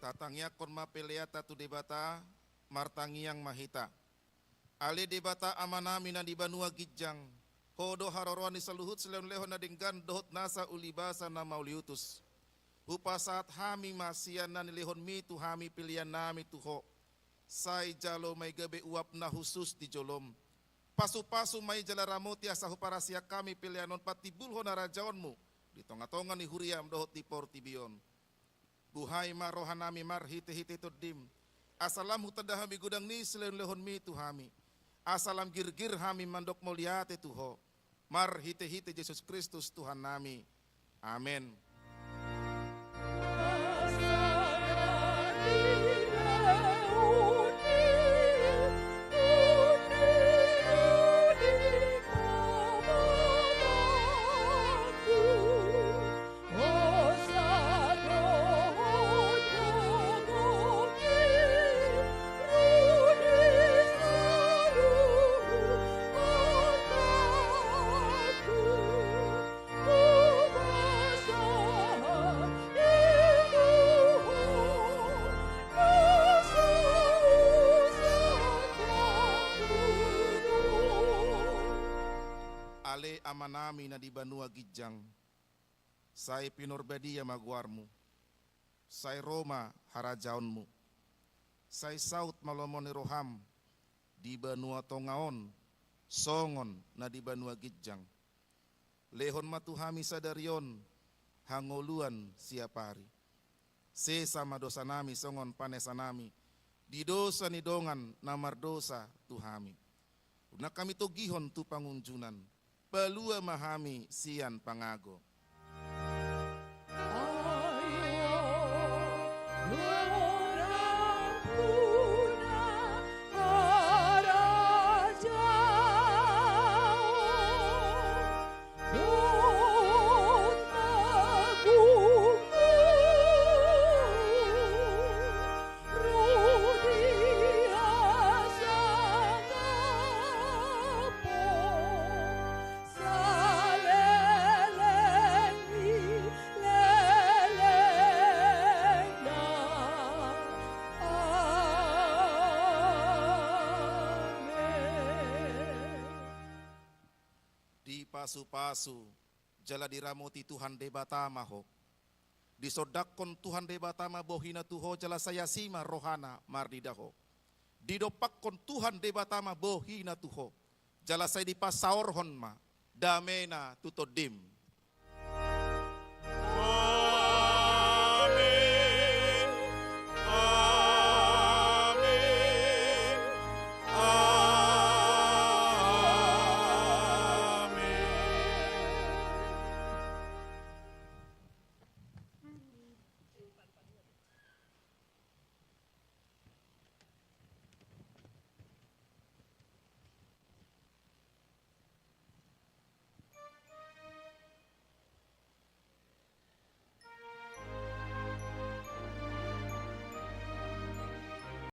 Tatangiangkon ma peleanta tu Debata, martangiang ma hita. Ale Debata Amanami na di banua ginjang, Ho do haroroan ni saluhut silehonlehon na denggan dohot nasa ulibasa na mauliutus. Hupasahat hami ma sian na nilehonMi tu hami peleannami tu Ho. Sai jalo ma i gabe uap na hushus di joloM. Pasupasu ma i jala ramoti asa huparasiak hami pelean on patimbulhon harajaonMu di tongatonga ni huriaM dohot di portibi on. Buhai ma rohanami marhitehite TondiM, asa lam hutanda hami godang ni silehonlehonMi tu hami, asa lam girgir hami mandok mauliate tu Ho, marhitehite Jesus Kristus Tuhannami. Amen. Ale Amanami na di banua ginjang, sai pinarbadia ma goarMu. Sai ro ma harajaonMu. Sai saut ma lomo ni rohaM di banua tonga on songon na di banua ginjang. Lehon ma tu hami sadari on hangoluan siapari. Sesa ma dosanami songon panesanami di dosa ni dongan na mardosa tu hami. Unang hami togihon tu pangunjunan. Palua ma hami sian pangago. Dipasupasu jala diramoti Tuhan Debata ma ho. Disondangkon Tuhan Debata ma bohina tu ho jala sai asi ma rohana marnida ho. Didompakkon Tuhan Debata ma bohina tu ho jala sai dipasaorhon ma damena tu tondim.